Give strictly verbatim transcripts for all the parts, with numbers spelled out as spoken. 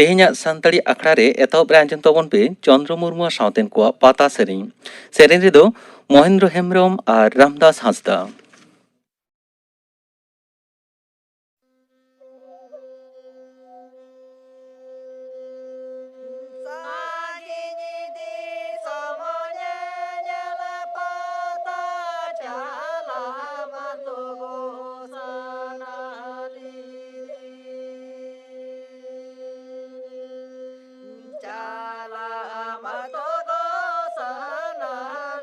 ᱛᱮᱦᱮᱧᱟᱜ ᱥᱟᱱᱛᱟᱲᱤ ᱟᱠᱷᱲᱟ ᱨᱮ ᱮᱛᱚᱦᱚᱵ ᱨᱮ ᱟᱸᱡᱚᱢ ᱛᱟᱵᱚᱱ ᱯᱮ ᱪᱚᱱᱫᱨᱚ ᱢᱩᱨᱢᱩ ᱥᱟᱶᱛᱮᱱ ᱠᱚᱣᱟᱜ ᱯᱟᱛᱟ ᱥᱮᱨᱮᱧ᱾ ᱥᱮᱨᱮᱧ ᱨᱮᱫᱚ ᱢᱚᱦᱮᱱᱫᱨᱚ ᱦᱮᱢᱵᱨᱚᱢ ᱟᱨ ᱨᱟᱢᱫᱟᱥ ᱦᱟᱸᱥᱫᱟ᱾ ᱥᱟᱺᱜᱤᱧ ᱫᱤᱥᱚᱢ ᱧᱮᱧᱮᱞ ᱯᱟᱛᱟ ᱪᱟᱞᱟᱣ ᱢᱟᱛᱚ ᱜᱚ ᱥᱟᱱᱟ ᱞᱤᱫᱤᱧ᱾ ᱪᱟᱞᱟᱜ ᱢᱟᱛᱚ ᱜᱚ ᱥᱟᱱᱟ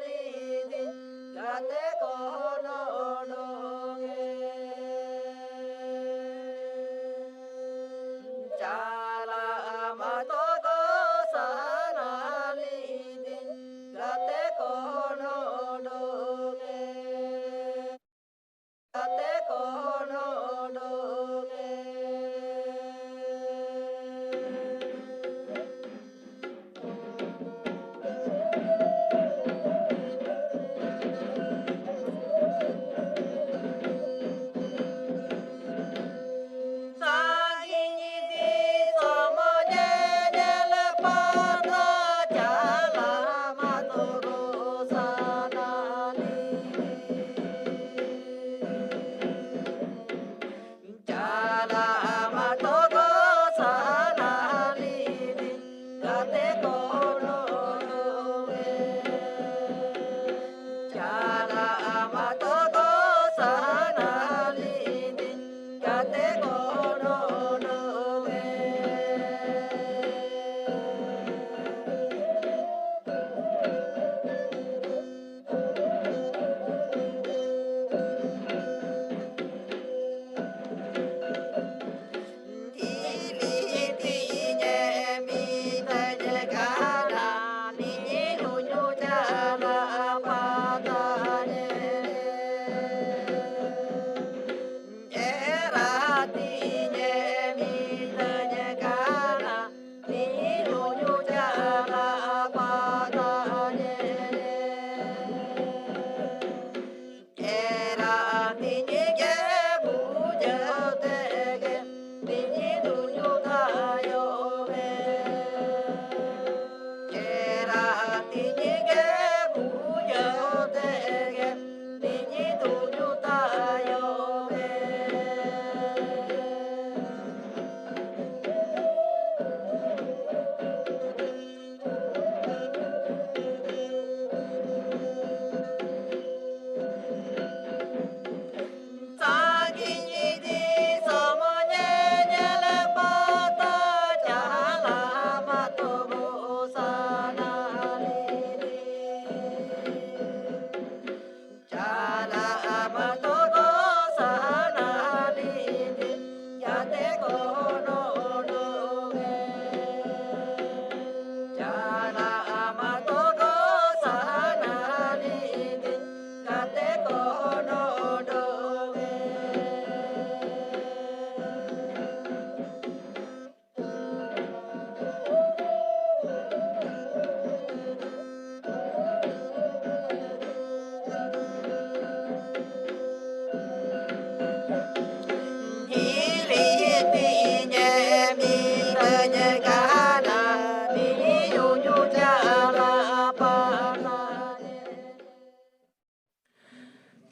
ᱞᱤᱫᱤᱧ, ᱜᱟᱛᱮ ᱠᱚ ᱱᱚᱰᱚᱝ ᱮ᱾ ᱪᱟᱞᱟᱜ ᱢᱟᱛᱚ ᱜᱚ ᱥᱟᱱᱟ ᱞᱤᱫᱤᱧ, ᱜᱟᱛᱮ ᱠᱚ ᱱᱚᱰᱚᱝ ᱮ᱾ ᱜᱟᱛᱮ ᱠᱚ ᱱᱚᱰᱚᱝ ᱮ᱾ ᱥᱟᱺᱜᱤᱧ ᱫᱤᱥᱚᱢ ᱧᱮᱧᱮᱞ ᱯᱟᱛᱟ ᱪᱟᱞᱟᱣ ᱢᱟᱛᱚ ᱜᱚ ᱥᱟᱱᱟ ᱞᱤᱫᱤᱧ᱾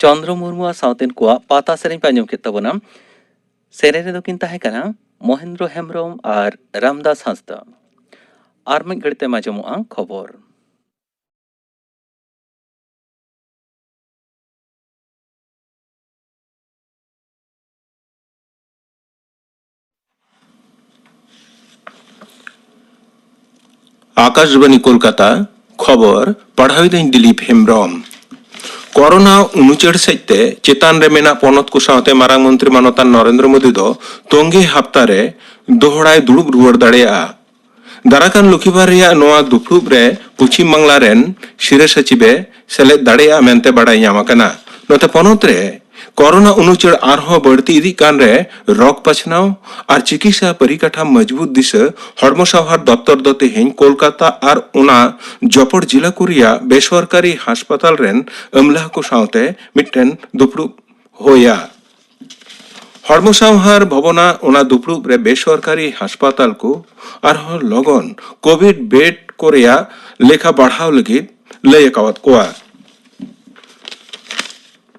ᱪᱚᱱᱫᱨᱚ ᱢᱩᱨᱢᱩ ᱟᱨ ᱥᱟᱶᱛᱮᱱ ᱠᱚᱣᱟᱜ ᱯᱟᱛᱟ ᱥᱮᱨᱮᱧ ᱯᱮ ᱟᱸᱡᱚᱢ ᱠᱮᱫ ᱛᱟᱵᱚᱱᱟ᱾ ᱥᱮᱨᱮᱧ ᱨᱮᱫᱚ ᱠᱤᱱ ᱛᱟᱦᱮᱸ ᱠᱟᱱᱟ ᱢᱚᱦᱮᱱᱫᱨᱚ ᱦᱮᱢᱵᱨᱚᱢ ᱟᱨ ᱨᱟᱢᱫᱟᱥ ᱦᱟᱸᱥᱫᱟ᱾ ᱟᱨ ᱢᱤᱫ ᱜᱷᱟᱹᱲᱤᱡ ᱛᱮᱢ ᱟᱸᱡᱚᱢᱚᱜᱼᱟ ᱠᱷᱚᱵᱚᱨ᱾ ᱟᱠᱟᱥᱵᱟᱱᱤ ᱠᱳᱞᱠᱟᱛᱟ, ᱠᱷᱚᱵᱚᱨ ᱯᱟᱲᱦᱟᱣᱤᱫᱟᱹᱧ ᱫᱤᱞᱤᱯ ᱦᱮᱢᱵᱨᱚᱢ᱾ ᱠᱚᱨᱳᱱᱟ ᱩᱱᱩᱪᱟᱹᱲ ᱥᱮᱫ ᱛᱮ ᱪᱮᱛᱟᱱ ᱨᱮ ᱢᱮᱱᱟᱜ ᱯᱚᱱᱚᱛ ᱠᱚ ᱥᱟᱶᱛᱮ ᱢᱟᱨᱟᱝ ᱢᱚᱱᱛᱨᱤ ᱢᱟᱱᱚᱛᱟᱱ ᱱᱚᱨᱮᱱᱫᱨᱚ ᱢᱳᱫᱤ ᱫᱚ ᱛᱚᱝᱜᱮ ᱦᱟᱯᱛᱟ ᱨᱮ ᱫᱚᱦᱲᱟᱭ ᱫᱩᱲᱩᱵ ᱨᱩᱣᱟᱹᱲ ᱫᱟᱲᱮᱭᱟᱜᱼᱟ᱾ ᱫᱟᱨᱟᱠᱟᱱ ᱞᱚᱠᱷᱤᱵᱟᱨ ᱨᱮᱭᱟᱜ ᱱᱚᱣᱟ ᱫᱩᱯᱲᱩᱵ ᱨᱮ ᱯᱚᱪᱷᱤᱢ ᱵᱟᱝᱞᱟ ᱨᱮᱱ ᱥᱤᱨᱟᱹ ᱥᱚᱪᱤᱵᱮ ᱥᱮᱞᱮᱫ ᱫᱟᱲᱮᱭᱟᱜᱼᱟ ᱢᱮᱱᱛᱮ ᱵᱟᱰᱟᱭ ᱧᱟᱢ ᱟᱠᱟᱱᱟ᱾ ᱱᱚᱛᱮ ᱯᱚᱱᱚᱛ ᱨᱮ ᱠᱚᱨᱳᱱᱟ ᱩᱱᱩᱪᱟᱹᱲ ᱟᱨᱦᱚᱸ ᱵᱟᱹᱲᱛᱤ ᱤᱫᱤᱜ ᱠᱟᱱ ᱨᱮ ᱨᱚᱜᱽ ᱯᱟᱪᱷᱱᱟᱣ ᱟᱨ ᱪᱤᱠᱤᱥᱟ ᱯᱚᱨᱤᱠᱟᱴᱷᱟᱢ ᱢᱚᱡᱽᱵᱩᱛ ᱫᱤᱥᱟᱹ ᱦᱚᱲᱢᱚ ᱥᱟᱶᱦᱟᱨ ᱫᱚᱯᱛᱚᱨ ᱫᱚ ᱛᱮᱦᱮᱧ ᱠᱳᱞᱠᱟᱛᱟ ᱟᱨ ᱚᱱᱟ ᱡᱚᱯᱚᱲ ᱡᱤᱞᱟ ᱠᱚ ᱨᱮᱭᱟᱜ ᱵᱮᱥᱚᱨᱠᱟᱨᱤ ᱦᱟᱥᱯᱟᱛᱟᱞ ᱨᱮᱱ ᱟᱹᱢᱞᱟᱦ ᱠᱚ ᱥᱟᱶᱛᱮ ᱢᱤᱫᱴᱮᱱ ᱫᱩᱯᱲᱩᱵ ᱦᱩᱭᱟ᱾ ᱦᱚᱲᱢᱚ ᱥᱟᱶᱦᱟᱨ ᱵᱷᱚᱵᱚᱱᱟ ᱚᱱᱟ ᱫᱩᱯᱲᱩᱵ ᱨᱮ ᱵᱮᱥᱚᱨᱠᱟᱨᱤ ᱦᱟᱥᱯᱟᱛᱟᱞ ᱠᱚ ᱟᱨᱦᱚᱸ ᱞᱚᱜᱚᱱ ᱠᱳᱵᱷᱤᱰ ᱵᱮᱰ ᱠᱚ ᱨᱮᱭᱟᱜ ᱞᱮᱠᱷᱟ ᱵᱟᱲᱦᱟᱣ ᱞᱟᱹᱜᱤᱫ ᱞᱟᱹᱭ ᱟᱠᱟᱣᱟᱫ ᱠᱚᱣᱟ᱾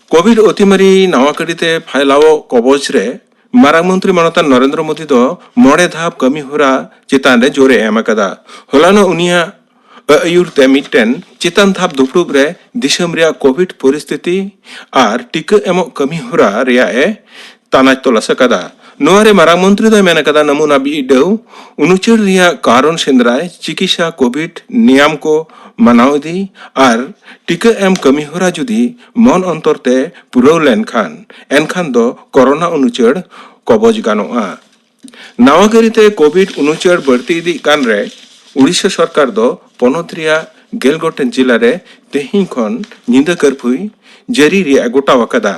ᱠᱳᱵᱷᱤᱰ ᱚᱛᱤᱢᱟᱨᱤ ᱱᱟᱣᱟ ᱠᱟᱹᱨᱤᱛᱮ ᱯᱷᱟᱭᱞᱟᱣᱚᱜ ᱠᱚᱵᱚᱡ ᱨᱮ ᱢᱟᱨᱟᱝ ᱢᱚᱱᱛᱨᱤ ᱢᱟᱱᱚᱛᱟᱱ ᱱᱚᱨᱮᱱᱫᱨᱚ ᱢᱳᱫᱤ ᱫᱚ ᱢᱚᱬᱮ ᱫᱷᱟᱯ ᱠᱟᱹᱢᱤ ᱦᱚᱨᱟ ᱪᱮᱛᱟᱱ ᱨᱮ ᱡᱳᱨ ᱮ ᱮᱢ ᱟᱠᱟᱫᱟ᱾ ᱦᱚᱞᱟᱱᱚᱜ ᱩᱱᱤᱭᱟᱜ ᱟᱹᱭᱩᱨ ᱛᱮ ᱢᱤᱫᱴᱮᱱ ᱪᱮᱛᱟᱱ ᱫᱷᱟᱯ ᱫᱩᱯᱲᱩᱵ ᱨᱮ ᱫᱤᱥᱚᱢ ᱨᱮᱭᱟᱜ ᱠᱳᱵᱷᱤᱰ ᱯᱚᱨᱤᱥᱛᱷᱤᱛᱤ ᱟᱨ ᱴᱤᱠᱟᱹ ᱮᱢᱚᱜ ᱠᱟᱹᱢᱤ ᱦᱚᱨᱟ ᱨᱮᱭᱟᱜ ᱮ ᱛᱟᱱᱟᱪ ᱛᱚᱞᱟᱥ ᱟᱠᱟᱫᱟ᱾ ᱱᱚᱣᱟ ᱨᱮ ᱢᱟᱨᱟᱝ ᱢᱚᱱᱛᱨᱤ ᱫᱚᱭ ᱢᱮᱱ ᱟᱠᱟᱫᱟ, ᱱᱟᱢᱩᱱᱟ ᱵᱤᱰᱟᱹᱣ, ᱩᱱᱩᱪᱟᱹᱲ ᱨᱮᱭᱟᱜ ᱠᱟᱨᱚᱱ ᱥᱮᱸᱫᱽᱨᱟᱭ, ᱪᱤᱠᱤᱥᱟ, ᱠᱳᱵᱷᱤᱰ ᱱᱤᱭᱟᱢ ᱠᱚ ᱢᱟᱱᱟᱣ ᱤᱫᱤ ᱟᱨ ᱴᱤᱠᱟᱹ ᱮᱢ ᱠᱟᱹᱢᱤ ᱦᱚᱨᱟ ᱡᱩᱫᱤ ᱢᱚᱱ ᱚᱱᱛᱚᱨ ᱛᱮ ᱯᱩᱨᱟᱹᱣ ᱞᱮᱱᱠᱷᱟᱱ, ᱮᱱᱠᱷᱟᱱ ᱫᱚ ᱠᱚᱨᱳᱱᱟ ᱩᱱᱩᱪᱟᱹᱲ ᱠᱚᱵᱚᱡ ᱜᱟᱱᱚᱜᱼᱟ᱾ ᱱᱟᱣᱟ ᱠᱟᱹᱨᱤᱛᱮ ᱠᱳᱵᱷᱤᱰ ᱩᱱᱩᱪᱟᱹᱲ ᱵᱟᱹᱲᱛᱤ ᱤᱫᱤᱜ ᱠᱟᱱ ᱨᱮ ᱩᱲᱤᱥᱥᱟ ᱥᱚᱨᱠᱟᱨ ᱫᱚ ᱯᱚᱱᱚᱛ ᱨᱮᱭᱟᱜ ᱜᱮᱞ ᱜᱚᱴᱮᱱ ᱡᱤᱞᱟ ᱨᱮ ᱛᱮᱦᱮᱧ ᱠᱷᱚᱱ ᱧᱤᱫᱟᱹ ᱠᱟᱨᱯᱷᱩᱭ ᱡᱟᱹᱨᱤ ᱨᱮᱭᱟᱜ ᱮ ᱜᱚᱴᱟᱣ ᱟᱠᱟᱫᱟ᱾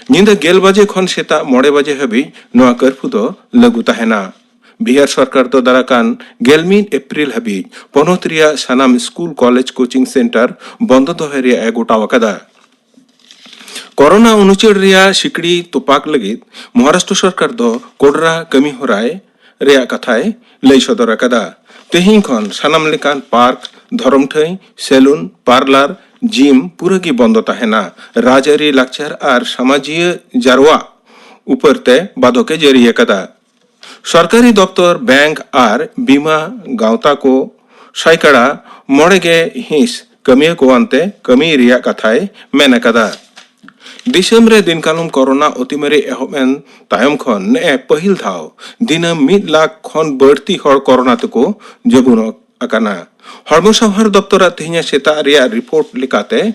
ᱧᱤᱫᱟᱹ ᱜᱮᱞ ᱵᱟᱡᱮ ᱠᱷᱚᱱ ᱥᱮᱛᱟᱜ ᱢᱚᱬᱮ ᱵᱟᱡᱮ ᱦᱟᱹᱵᱤᱡ ᱱᱚᱣᱟ ᱠᱟᱨᱯᱷᱩ ᱫᱚ ᱞᱟᱹᱜᱩ ᱛᱟᱦᱮᱱᱟ᱾ ᱵᱤᱦᱟᱨ ᱥᱚᱨᱠᱟᱨ ᱫᱚ ᱫᱟᱨᱟᱠᱟᱱ ᱜᱮᱞ ᱢᱤᱫ ᱮᱯᱨᱤᱞ ᱦᱟᱹᱵᱤᱡ ᱯᱚᱱᱚᱛ ᱨᱮᱭᱟᱜ ᱥᱟᱱᱟᱢ ᱥᱠᱩᱞ, ᱠᱚᱞᱮᱡᱽ, ᱠᱳᱪᱤᱝ ᱥᱮᱱᱴᱟᱨ ᱵᱚᱱᱫᱚ ᱫᱚᱦᱚᱭ ᱨᱮᱭᱟᱜ ᱮ ᱜᱚᱴᱟᱣ ᱟᱠᱟᱫᱟ᱾ ᱠᱚᱨᱳᱱᱟ ᱩᱱᱩᱪᱟᱹᱲ ᱨᱮᱭᱟᱜ ᱥᱤᱠᱲᱤ ᱛᱚᱯᱟᱜ ᱞᱟᱹᱜᱤᱫ ᱢᱚᱦᱟᱨᱟᱥᱴᱨᱚ ᱥᱚᱨᱠᱟᱨ ᱫᱚ ᱠᱚᱰᱨᱟ ᱠᱟᱹᱢᱤ ᱦᱚᱨᱟᱭ ᱨᱮᱭᱟᱜ ᱠᱟᱛᱷᱟᱭ ᱞᱟᱹᱭ ᱥᱚᱫᱚᱨ ᱟᱠᱟᱫᱟ᱾ ᱛᱮᱦᱮᱧ ᱠᱷᱚᱱ ᱥᱟᱱᱟᱢ ᱞᱮᱠᱟᱱ ᱯᱟᱨᱠ, ᱫᱷᱚᱨᱚᱢ ᱴᱷᱟᱹᱭ, ᱥᱮᱞᱩᱱ, ᱯᱟᱨᱞᱟᱨ, ᱡᱤᱢ ᱯᱩᱨᱟᱹ ᱜᱮ ᱵᱚᱱᱫᱚ ᱛᱟᱦᱮᱱᱟ᱾ ᱨᱟᱡᱽᱟᱹᱨᱤ, ᱞᱟᱠᱪᱟᱨ ᱟᱨ ᱥᱟᱢᱟᱡᱤᱭᱟᱹ ᱡᱟᱨᱣᱟ ᱩᱯᱟᱹᱨ ᱛᱮ ᱵᱟᱫᱷᱚᱠ ᱮ ᱡᱟᱹᱨᱤ ᱟᱠᱟᱫᱟ᱾ ᱥᱚᱨᱠᱟᱨᱤ ᱫᱚᱯᱛᱚᱨ, ᱵᱮᱝᱠ ᱟᱨ ᱵᱤᱢᱟ ᱜᱟᱶᱛᱟ ᱠᱚ ᱥᱟᱭᱠᱟᱲᱟ ᱢᱚᱬᱮ ᱜᱮ ᱦᱤᱸᱥ ᱠᱟᱹᱢᱤᱭᱟᱹ ᱠᱚ ᱟᱱᱛᱮ ᱠᱟᱹᱢᱤ ᱨᱮᱭᱟᱜ ᱠᱟᱛᱷᱟᱭ ᱢᱮᱱ ᱟᱠᱟᱫᱟ᱾ ᱫᱤᱥᱚᱢ ᱨᱮ ᱫᱤᱱᱠᱟᱞᱚᱢ ᱠᱚᱨᱳᱱᱟ ᱚᱛᱤᱢᱟᱨᱤ ᱮᱦᱚᱵ ᱮᱱ ᱛᱟᱭᱚᱢ ᱠᱷᱚᱱ ᱱᱮᱜᱼᱮ ᱯᱟᱹᱦᱤᱞ ᱫᱷᱟᱣ ᱫᱤᱱᱟᱹᱢ ᱢᱤᱫ ᱞᱟᱠᱷ ᱠᱷᱚᱱ ᱵᱟᱹᱲᱛᱤ ᱦᱚᱲ ᱠᱚᱨᱳᱱᱟ ᱛᱮᱠᱚ ᱡᱟᱹᱵᱩᱱ ᱟᱠᱟᱱᱟ᱾ ᱦᱚᱲᱢᱚ ᱥᱟᱶᱟᱨ ᱫᱚᱯᱛᱚᱨᱟᱜ ᱛᱮᱦᱮᱧᱟᱜ ᱥᱮᱛᱟᱜ ᱨᱮᱭᱟᱜ ᱨᱤᱯᱳᱨᱴ ᱞᱮᱠᱟᱛᱮ,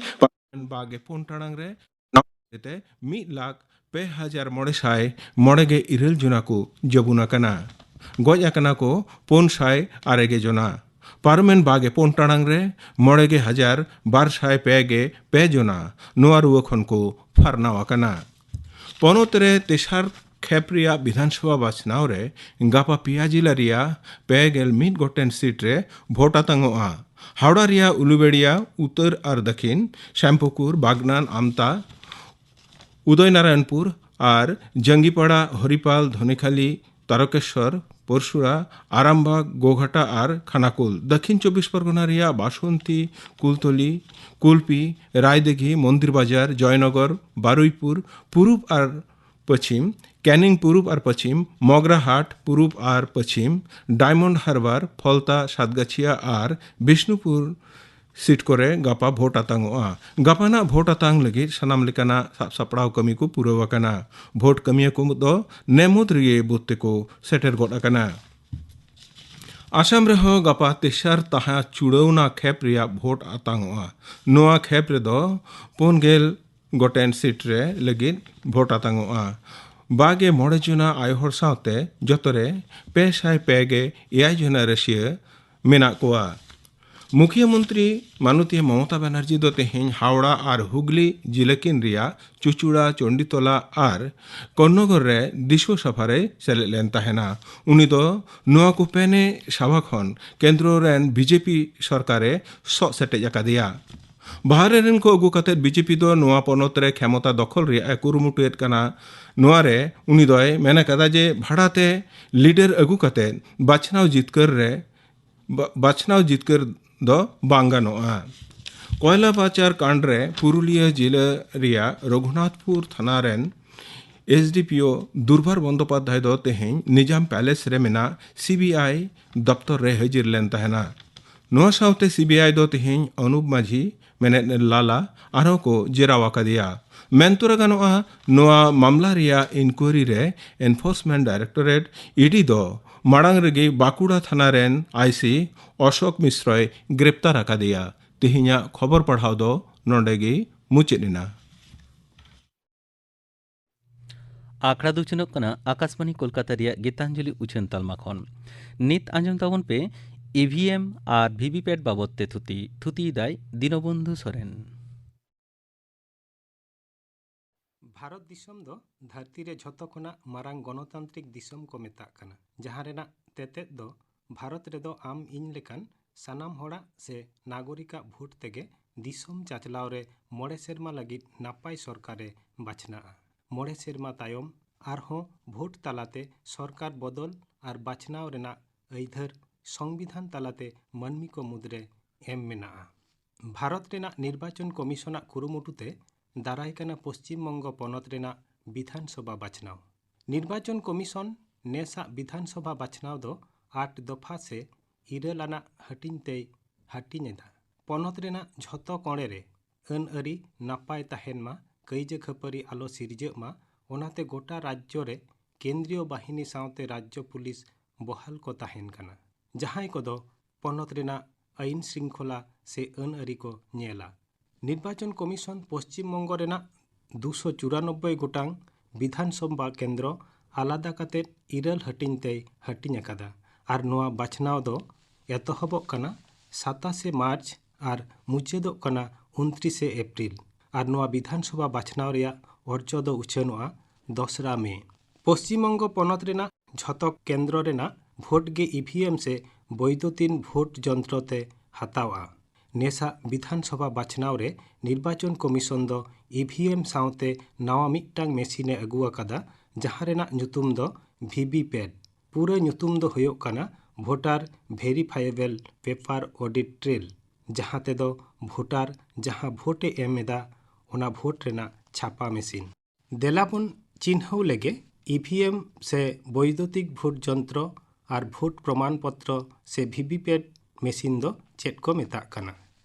ᱵᱟᱜᱮ ᱯᱩᱱ ᱴᱟᱲᱟᱝ ᱨᱮ ᱱᱟᱣᱟ ᱛᱮ ᱢᱤᱫ ᱞᱟᱠᱷ ᱯᱮ ᱦᱟᱡᱟᱨ ᱢᱚᱬᱮ ᱥᱟᱭ ᱢᱚᱬᱮ ᱜᱮ ᱤᱨᱟᱹᱞ ᱡᱚᱱᱟ ᱠᱚ ᱡᱟᱹᱵᱩᱱ ᱟᱠᱟᱱᱟ᱾ ᱜᱚᱡ ᱟᱠᱟᱱᱟ ᱠᱚ ᱯᱩᱱ ᱥᱟᱭ ᱟᱨᱮ ᱜᱮ ᱡᱚᱱᱟ᱾ ᱯᱟᱨᱚᱢᱮᱱ ᱵᱟᱜᱮ ᱯᱩᱱ ᱴᱟᱲᱟᱝ ᱨᱮ ᱢᱚᱬᱮ ᱜᱮ ᱦᱟᱡᱟᱨ ᱵᱟᱨ ᱥᱟᱭ ᱯᱮ ᱜᱮ ᱯᱮ ᱡᱚᱱᱟ ᱱᱚᱣᱟ ᱨᱩᱣᱟᱹ ᱠᱷᱚᱱ ᱠᱚ ᱯᱷᱟᱨᱱᱟᱣ ᱟᱠᱟᱱᱟ᱾ ᱯᱚᱱᱚᱛ ᱨᱮ ᱛᱮᱥᱟᱨ ᱠᱷᱮᱯ ᱨᱮᱭᱟᱜ ᱵᱤᱫᱷᱟᱱ ᱥᱚᱵᱷᱟ ᱵᱟᱪᱷᱱᱟᱣ ᱨᱮ ᱜᱟᱯᱟ ᱯᱮᱭᱟ ᱡᱤᱞᱟ ᱨᱮᱭᱟᱜ ᱯᱮ ᱜᱮᱞ ᱢᱤᱫ ᱜᱚᱴᱮᱱ ᱥᱤᱴ ᱨᱮ ᱵᱷᱳᱴ ᱟᱛᱟᱝᱚᱜᱼᱟ᱾ ᱦᱟᱣᱲᱟ ᱨᱮᱭᱟᱜ ᱩᱞᱩᱵᱮᱲᱤᱭᱟ ᱩᱛᱛᱚᱨ ᱟᱨ ᱫᱟᱹᱠᱷᱤᱱ, ᱥᱭᱟᱢᱯᱩᱠᱩᱨ, ᱵᱟᱜᱽᱱᱟᱱ, ᱟᱢᱛᱟ, ᱩᱫᱚᱭᱱᱟᱨᱟᱭᱚᱱᱯᱩᱨ ᱟᱨ ᱡᱟᱝᱜᱤᱯᱟᱲᱟ, ᱦᱚᱨᱤᱯᱟᱞ, ᱫᱷᱚᱱᱤᱠᱷᱟᱞᱤ, ᱛᱟᱨᱚᱠᱮᱥᱣᱚᱨ, ᱯᱚᱨᱥᱩᱲᱟ, ᱟᱨᱟᱢᱵᱟᱜᱽ, ᱜᱳᱜᱷᱟᱴᱟ ᱟᱨ ᱠᱷᱟᱱᱟᱠᱩᱞ᱾ ᱫᱟᱹᱠᱷᱤᱱ ᱪᱚᱵᱵᱤᱥ ᱯᱚᱨᱜᱚᱱᱟ ᱨᱮᱭᱟᱜ ᱵᱟᱥᱚᱱᱛᱤ, ᱠᱩᱞᱛᱚᱞᱤ, ᱠᱩᱞᱯᱤ, ᱨᱟᱭᱫᱤᱜᱷᱤ, ᱢᱚᱱᱫᱤᱨ ᱵᱟᱡᱟᱨ, ᱡᱚᱭᱱᱚᱜᱚᱨ, ᱵᱟᱨᱩᱭᱯᱩᱨ ᱯᱩᱨᱩᱵ ᱟᱨ ᱯᱚᱪᱷᱤᱢ, ᱠᱮᱱᱤᱝ ᱯᱩᱨᱩᱵ ᱟᱨ ᱯᱚᱪᱷᱤᱢ, ᱢᱚᱜᱽᱨᱟᱦᱟᱴ ᱯᱩᱨᱩᱵ ᱟᱨ ᱯᱚᱪᱷᱤᱢ, ᱰᱟᱭᱢᱚᱱᱰ ᱦᱟᱨᱵᱟᱨ, ᱯᱷᱚᱞᱛᱟ, ᱥᱟᱛᱜᱟᱪᱷᱤᱭᱟ ᱟᱨ ᱵᱤᱥᱱᱩᱯᱩᱨ ᱥᱤᱴ ᱠᱚᱨᱮ ᱜᱟᱯᱟ ᱵᱷᱳᱴ ᱟᱛᱟᱝᱚᱜᱼᱟ᱾ ᱜᱟᱯᱟᱱᱟᱜ ᱵᱷᱳᱴ ᱟᱛᱟᱝ ᱞᱟᱹᱜᱤᱫ ᱥᱟᱱᱟᱢ ᱞᱮᱠᱟᱱᱟᱜ ᱥᱟᱵ ᱥᱟᱯᱲᱟᱣ ᱠᱟᱹᱢᱤ ᱠᱚ ᱯᱩᱨᱟᱹᱣ ᱟᱠᱟᱱᱟ᱾ ᱵᱷᱳᱴ ᱠᱟᱹᱢᱤᱭᱟᱹ ᱠᱚ ᱫᱚ ᱱᱮ ᱢᱩᱫᱽ ᱨᱮᱜᱮ ᱵᱩᱛᱷ ᱛᱮᱠᱚ ᱥᱮᱴᱮᱨ ᱜᱚᱫ ᱟᱠᱟᱱᱟ᱾ ᱟᱥᱟᱢ ᱨᱮᱦᱚᱸ ᱜᱟᱯᱟ ᱛᱮᱥᱟᱨ ᱛᱟᱦᱟᱸ ᱪᱩᱲᱟᱹᱣᱱᱟ ᱠᱷᱮᱯ ᱨᱮᱭᱟᱜ ᱵᱷᱳᱴ ᱟᱛᱟᱝᱚᱜᱼᱟ᱾ ᱱᱚᱣᱟ ᱠᱷᱮᱯ ᱨᱮᱫᱚ ᱯᱩᱱ ᱜᱮᱞ ᱜᱚᱴᱮᱱ ᱥᱤᱴ ᱨᱮ ᱞᱟᱹᱜᱤᱫ ᱵᱷᱳᱴ ᱟᱛᱟᱝᱚᱜᱼᱟ᱾ ᱵᱟᱜᱮ ᱢᱚᱬᱮ ᱡᱚᱱᱟ ᱟᱭᱳ ᱦᱚᱲ ᱥᱟᱶᱛᱮ ᱡᱚᱛᱚ ᱨᱮ ᱯᱮ ᱥᱟᱭ ᱯᱮ ᱜᱮ ᱮᱭᱟᱭ ᱡᱚᱱᱟ ᱨᱟᱹᱥᱤᱭᱟᱹ ᱢᱮᱱᱟᱜ ᱠᱚᱣᱟ᱾ ᱢᱩᱠᱷᱤᱭᱟᱹ ᱢᱚᱱᱛᱨᱤ ᱢᱟᱱᱚᱛᱤᱭᱟᱹ ᱢᱚᱢᱚᱛᱟ ᱵᱟᱱᱟᱨᱡᱤ ᱫᱚ ᱛᱮᱦᱮᱧ ᱦᱟᱣᱲᱟ ᱟᱨ ᱦᱩᱜᱽᱞᱤ ᱡᱤᱞᱟᱹᱠᱤᱱ ᱨᱮᱭᱟᱜ ᱪᱩᱪᱩᱲᱟ, ᱪᱚᱱᱰᱤᱛᱚᱞᱟ ᱟᱨ ᱠᱚᱱᱱᱚᱜᱚᱨ ᱨᱮ ᱫᱤᱥᱩᱣᱟᱹ ᱥᱟᱯᱷᱟ ᱨᱮᱭ ᱥᱮᱞᱮᱫ ᱞᱮᱱ ᱛᱟᱦᱮᱱᱟ᱾ ᱩᱱᱤ ᱫᱚ ᱱᱚᱣᱟ ᱠᱚ ᱯᱮᱱᱮ ᱥᱟᱵᱷᱟ ᱠᱷᱚᱱ ᱠᱮᱱᱫᱨᱚ ᱨᱮᱱ ᱵᱤᱡᱮᱯᱤ ᱥᱚᱨᱠᱟᱨᱮ ᱥᱚᱜ ᱥᱮᱴᱮᱡ ᱟᱠᱟᱫᱮᱭᱟ᱾ ᱵᱟᱦᱨᱮ ᱨᱮᱱ ᱠᱚ ᱟᱹᱜᱩ ᱠᱟᱛᱮ ᱵᱤᱡᱮᱯᱤ ᱫᱚ ᱱᱚᱣᱟ ᱯᱚᱱᱚᱛ ᱨᱮ ᱠᱷᱮᱢᱚᱛᱟ ᱫᱚᱠᱷᱚᱞ ᱨᱮᱭᱟᱜ ᱮ ᱠᱩᱨᱩᱢᱩᱴᱩᱭᱮᱫ ᱠᱟᱱᱟ᱾ ᱱᱚᱣᱟ ᱨᱮ ᱩᱱᱤ ᱫᱚᱭ ᱢᱮᱱ ᱟᱠᱟᱫᱟ ᱡᱮ ᱵᱷᱟᱲᱟᱛᱮ ᱞᱤᱰᱟᱨ ᱟᱹᱜᱩ ᱠᱟᱛᱮ ᱵᱟᱪᱷᱱᱟᱣ ᱡᱤᱛᱠᱟᱹᱨ ᱨᱮ ᱵᱟ-, ᱵᱟᱪᱷᱱᱟᱣ ᱡᱤᱛᱠᱟᱹᱨ ᱫᱚ ᱵᱟᱝ ᱜᱟᱱᱚᱜᱼᱟ᱾ ᱠᱚᱭᱞᱟ ᱯᱟᱪᱟᱨ ᱠᱟᱸᱰ ᱨᱮ ᱯᱩᱨᱩᱞᱤᱭᱟᱹ ᱡᱤᱞᱟᱹ ᱨᱮᱭᱟᱜ ᱨᱚᱜᱷᱩᱱᱟᱛᱷᱯᱩᱨ ᱛᱷᱟᱱᱟ ᱨᱮᱱ ᱮᱥᱰᱤᱯᱤᱳ ᱫᱩᱨᱵᱟᱨ ᱵᱚᱱᱫᱳᱯᱟᱫᱽᱫᱷᱟᱭ ᱫᱚ ᱛᱮᱦᱮᱧ ᱱᱤᱡᱟᱢ ᱯᱮᱞᱮᱥ ᱨᱮ ᱢᱮᱱᱟᱜ ᱥᱤᱵᱤᱟᱭ ᱫᱚᱯᱛᱚᱨ ᱨᱮ ᱦᱟᱹᱡᱤᱨ ᱞᱮᱱ ᱛᱟᱦᱮᱱᱟ᱾ ᱱᱚᱣᱟ ᱥᱟᱶᱛᱮ ᱥᱤᱵᱤᱟᱭ ᱫᱚ ᱛᱮᱦᱮᱧ ᱚᱱᱩᱯ ᱢᱟᱹᱡᱷᱤ ᱢᱮᱱᱮᱫ ᱞᱟᱞᱟ ᱟᱨᱦᱚᱸ ᱠᱚ ᱡᱮᱨᱟᱣ ᱟᱠᱟᱫᱮᱭᱟ᱾ ᱢᱮᱱ ᱛᱚᱨᱟ ᱜᱟᱱᱚᱜᱼᱟ, ᱱᱚᱣᱟ ᱢᱟᱢᱞᱟ ᱨᱮᱭᱟᱜ ᱤᱱᱠᱩᱭᱟᱨᱤ ᱨᱮ ᱮᱱᱯᱷᱳᱨᱥᱢᱮᱱᱴ ᱰᱟᱭᱨᱮᱠᱴᱚᱨᱮᱴ, ᱤᱰᱤ, ᱫᱚ ᱢᱟᱲᱟᱝ ᱨᱮᱜᱮ ᱵᱟᱸᱠᱩᱲᱟ ᱛᱷᱟᱱᱟ ᱨᱮᱱ ᱟᱭᱥᱤ ᱚᱥᱳᱠ ᱢᱤᱥᱨᱚᱭ ᱜᱨᱮᱯᱛᱟᱨ ᱟᱠᱟᱫᱮᱭᱟ᱾ ᱛᱮᱦᱮᱧᱟᱜ ᱠᱷᱚᱵᱚᱨ ᱯᱟᱲᱦᱟᱣ ᱫᱚ ᱱᱚᱰᱮ ᱜᱮ ᱢᱩᱪᱟᱹᱫ ᱮᱱᱟ᱾ ᱟᱠᱷᱲᱟ ᱫᱚ ᱩᱪᱷᱟᱹᱱᱚᱜ ᱠᱟᱱᱟ ᱟᱠᱟᱥᱵᱟᱬᱤ ᱠᱳᱞᱠᱟᱛᱟ ᱨᱮᱭᱟᱜ ᱜᱤᱛᱟᱧᱡᱚᱞᱤ ᱩᱪᱷᱟᱹᱱ ᱛᱟᱞᱢᱟ ᱠᱷᱚᱱ᱾ ᱱᱤᱛ ᱟᱸᱡᱚᱢ ᱛᱟᱵᱚᱱ ᱯᱮ ᱤᱵᱷᱤᱮᱢ ᱟᱨ ᱵᱷᱤᱵᱤᱯᱮᱴ ᱵᱟᱵᱚᱫ ᱛᱮ ᱛᱷᱩᱛᱤ᱾ ᱛᱷᱩᱛᱤᱭᱮᱫᱟᱭ ᱫᱤᱱᱚᱵᱚᱱᱫᱷᱩ ᱥᱚᱨᱮᱱ᱾ ᱵᱷᱟᱨᱚᱛ ᱫᱤᱥᱚᱢ ᱫᱚ ᱫᱷᱟᱹᱨᱛᱤ ᱨᱮ ᱡᱷᱚᱛᱚ ᱠᱷᱚᱱᱟᱜ ᱢᱟᱨᱟᱝ ᱜᱚᱱᱚᱛᱟᱱᱛᱨᱤᱠ ᱫᱤᱥᱚᱢ ᱠᱚ ᱢᱮᱛᱟᱜ ᱠᱟᱱᱟ, ᱡᱟᱦᱟᱸ ᱨᱮᱱᱟᱜ ᱛᱮᱛᱮᱫ ᱫᱚ ᱵᱷᱟᱨᱚᱛ ᱨᱮᱫᱚ ᱟᱢ ᱤᱧ ᱞᱮᱠᱟᱱ ᱥᱟᱱᱟᱢ ᱦᱚᱲᱟᱜ ᱥᱮ ᱱᱟᱜᱚᱨᱤᱠᱟᱜ ᱵᱷᱳᱴ ᱛᱮᱜᱮ ᱫᱤᱥᱚᱢ ᱪᱟᱪᱞᱟᱣ ᱨᱮ ᱢᱚᱬᱮ ᱥᱮᱨᱢᱟ ᱞᱟᱹᱜᱤᱫ ᱱᱟᱯᱟᱭ ᱥᱚᱨᱠᱟᱨᱮ ᱵᱟᱪᱷᱱᱟᱜᱼᱟ᱾ ᱢᱚᱬᱮ ᱥᱮᱨᱢᱟ ᱛᱟᱭᱚᱢ ᱟᱨᱦᱚᱸ ᱵᱷᱳᱴ ᱛᱟᱞᱟᱛᱮ ᱥᱚᱨᱠᱟᱨ ᱵᱚᱫᱚᱞ ᱟᱨ ᱵᱟᱪᱷᱱᱟᱣ ᱨᱮᱱᱟᱜ ᱟᱹᱭᱫᱷᱟᱹᱨ ᱥᱚᱝᱵᱤᱫᱷᱟᱱ ᱛᱟᱞᱟᱛᱮ ᱢᱟᱹᱱᱢᱤ ᱠᱚ ᱢᱩᱫᱽᱨᱮ ᱮᱢ ᱢᱮᱱᱟᱜᱼᱟ᱾ ᱵᱷᱟᱨᱚᱛ ᱨᱮᱱᱟᱜ ᱱᱤᱨᱵᱟᱪᱚᱱ ᱠᱚᱢᱤᱥᱚᱱᱟᱜ ᱠᱩᱨᱩᱢᱩᱴᱩ ᱛᱮ ᱫᱟᱨᱟᱭ ᱠᱟᱱᱟ ᱯᱚᱥᱪᱤᱢ ᱵᱚᱝᱜᱚ ᱯᱚᱱᱚᱛ ᱨᱮᱱᱟᱜ ᱵᱤᱫᱷᱟᱱ ᱥᱚᱵᱷᱟ ᱵᱟᱪᱷᱱᱟᱣ᱾ ᱱᱤᱨᱵᱟᱪᱚᱱ ᱠᱚᱢᱤᱥᱚᱱ ᱱᱮᱥᱟᱜ ᱵᱤᱫᱷᱟᱱ ᱥᱚᱵᱷᱟ ᱵᱟᱪᱷᱱᱟᱣ ᱫᱚ ᱟᱴ ᱫᱚᱯᱷᱟ ᱥᱮ ᱤᱨᱟᱹᱞ ᱟᱱᱟᱜ ᱦᱟᱹᱴᱤᱧ ᱛᱮᱭ ᱦᱟᱹᱴᱤᱧ ᱮᱫᱟ᱾ ᱯᱚᱱᱚᱛ ᱨᱮᱱᱟᱜ ᱡᱷᱚᱛᱚ ᱠᱚᱬᱮ ᱨᱮ ᱟᱹᱱ ᱟᱹᱨᱤ ᱱᱟᱯᱟᱭ ᱛᱟᱦᱮᱱ ᱢᱟ, ᱠᱟᱹᱭᱡᱟᱹ ᱠᱷᱟᱹᱯᱟᱹᱨᱤ ᱟᱞᱚ ᱥᱤᱨᱡᱟᱹᱜ ᱢᱟ, ᱚᱱᱟᱛᱮ ᱜᱚᱴᱟ ᱨᱟᱡᱽᱡᱚ ᱨᱮ ᱠᱮᱱᱫᱨᱤᱭᱚ ᱵᱟᱦᱤᱱᱤ ᱥᱟᱶᱛᱮ ᱨᱟᱡᱽᱡᱚ ᱯᱩᱞᱤᱥ ᱵᱚᱦᱟᱞ ᱠᱚ ᱛᱟᱦᱮᱱ ᱠᱟᱱᱟ, ᱡᱟᱦᱟᱸᱭ ᱠᱚᱫᱚ ᱯᱚᱱᱚᱛ ᱨᱮᱱᱟᱜ ᱟᱹᱭᱤᱱ ᱥᱨᱤᱝᱠᱷᱚᱞᱟ ᱥᱮ ᱟᱹᱱ ᱟᱹᱨᱤ ᱠᱚ ᱧᱮᱞᱟ᱾ ᱱᱤᱨᱵᱟᱪᱚᱱ ᱠᱚᱢᱤᱥᱚᱱ ᱯᱚᱥᱪᱤᱢ ᱵᱚᱝᱜᱚ ᱨᱮᱱᱟᱜ ᱫᱩᱥᱚ ᱪᱩᱨᱟᱱᱚᱵᱵᱳᱭ ᱜᱚᱴᱟᱝ ᱵᱤᱫᱷᱟᱱ ᱥᱚᱵᱷᱟ ᱠᱮᱱᱫᱨᱚ ᱟᱞᱟᱫᱟ ᱠᱟᱛᱮ ᱤᱨᱟᱹᱞ ᱦᱟᱹᱴᱤᱧ ᱛᱮᱭ ᱦᱟᱹᱴᱤᱧ ᱟᱠᱟᱫᱟ ᱟᱨ ᱱᱚᱣᱟ ᱵᱟᱪᱷᱱᱟᱣ ᱫᱚ ᱮᱛᱚᱦᱚᱵᱚᱜ ᱠᱟᱱᱟ ᱥᱟᱛᱟᱥᱮ ᱢᱟᱨᱪ ᱟᱨ ᱢᱩᱪᱟᱹᱫᱚᱜ ᱠᱟᱱᱟ ᱩᱱᱛᱨᱤᱥᱮ ᱮᱯᱨᱤᱞ ᱟᱨ ᱱᱚᱣᱟ ᱵᱤᱫᱷᱟᱱ ᱥᱚᱵᱷᱟ ᱵᱟᱪᱷᱱᱟᱣ ᱨᱮᱭᱟᱜ ᱚᱨᱡᱚ ᱫᱚ ᱩᱪᱷᱟᱹᱱᱚᱜᱼᱟ ᱫᱚᱥᱨᱟ ᱢᱮ᱾ ᱯᱚᱥᱪᱤᱢ ᱵᱚᱝᱜᱚ ᱯᱚᱱᱚᱛ ᱨᱮᱱᱟᱜ ᱡᱷᱚᱛᱚ ᱠᱮᱱᱫᱨᱚ ᱨᱮᱱᱟᱜ ᱵᱷᱳᱴ ᱜᱮ ᱤᱵᱷᱤᱮᱢ ᱥᱮ ᱵᱳᱭᱫᱩᱛᱤᱱ ᱵᱷᱳᱴ ᱡᱚᱱᱛᱨᱚ ᱛᱮ ᱦᱟᱛᱟᱣᱼᱟ᱾ ᱱᱮᱥᱟᱜ ᱵᱤᱫᱷᱟᱱ ᱥᱚᱵᱷᱟ ᱵᱟᱪᱷᱱᱟᱣ ᱨᱮ ᱱᱤᱨᱵᱟᱪᱚᱱ ᱠᱚᱢᱤᱥᱚᱱ ᱫᱚ ᱤᱵᱷᱤᱮᱢ ᱥᱟᱶᱛᱮ ᱱᱟᱣᱟ ᱢᱤᱫᱴᱟᱝ ᱢᱮᱥᱤᱱ ᱮ ᱟᱹᱜᱩ ᱟᱠᱟᱫᱟ, ᱡᱟᱦᱟᱸ ᱨᱮᱱᱟᱜ ᱧᱩᱛᱩᱢ ᱫᱚ ᱵᱷᱤᱵᱤᱯᱮᱴ᱾ ᱯᱩᱨᱟᱹ ᱧᱩᱛᱩᱢ ᱫᱚ ᱦᱩᱭᱩᱜ ᱠᱟᱱᱟ ᱵᱷᱳᱴᱟᱨ ᱵᱷᱮᱨᱤᱯᱷᱟᱭᱮᱵᱮᱞ ᱯᱮᱯᱟᱨ ᱚᱰᱤᱴ ᱴᱨᱮᱞ᱾ ᱡᱟᱦᱟᱸ ᱛᱮᱫᱚ ᱵᱷᱳᱴᱟᱨ ᱡᱟᱦᱟᱸ ᱵᱷᱳᱴ ᱮ ᱮᱢ ᱮᱫᱟ, ᱚᱱᱟ ᱵᱷᱳᱴ ᱨᱮᱱᱟᱜ ᱪᱷᱟᱯᱟ ᱢᱮᱥᱤᱱ᱾ ᱫᱮᱞᱟ ᱵᱚᱱ ᱪᱤᱱᱦᱟᱹᱣ ᱞᱮᱜᱮ ᱤ ᱵᱷᱤ ᱮᱢ ᱥᱮ ᱵᱳᱭᱫᱩᱛᱤᱠ ᱵᱷᱳᱴ ᱡᱚᱱᱛᱨᱚ ᱟᱨ ᱵᱷᱳᱴ ᱯᱨᱚᱢᱟᱱ ᱯᱚᱛᱨᱚ ᱥᱮ ᱵᱷᱤ ᱵᱷᱤ ᱯᱮᱴ ᱢᱮᱥᱤᱱ ᱫᱚ ᱪᱮᱫ ᱠᱚ ᱢᱮᱛᱟᱜ ᱠᱟᱱᱟ᱾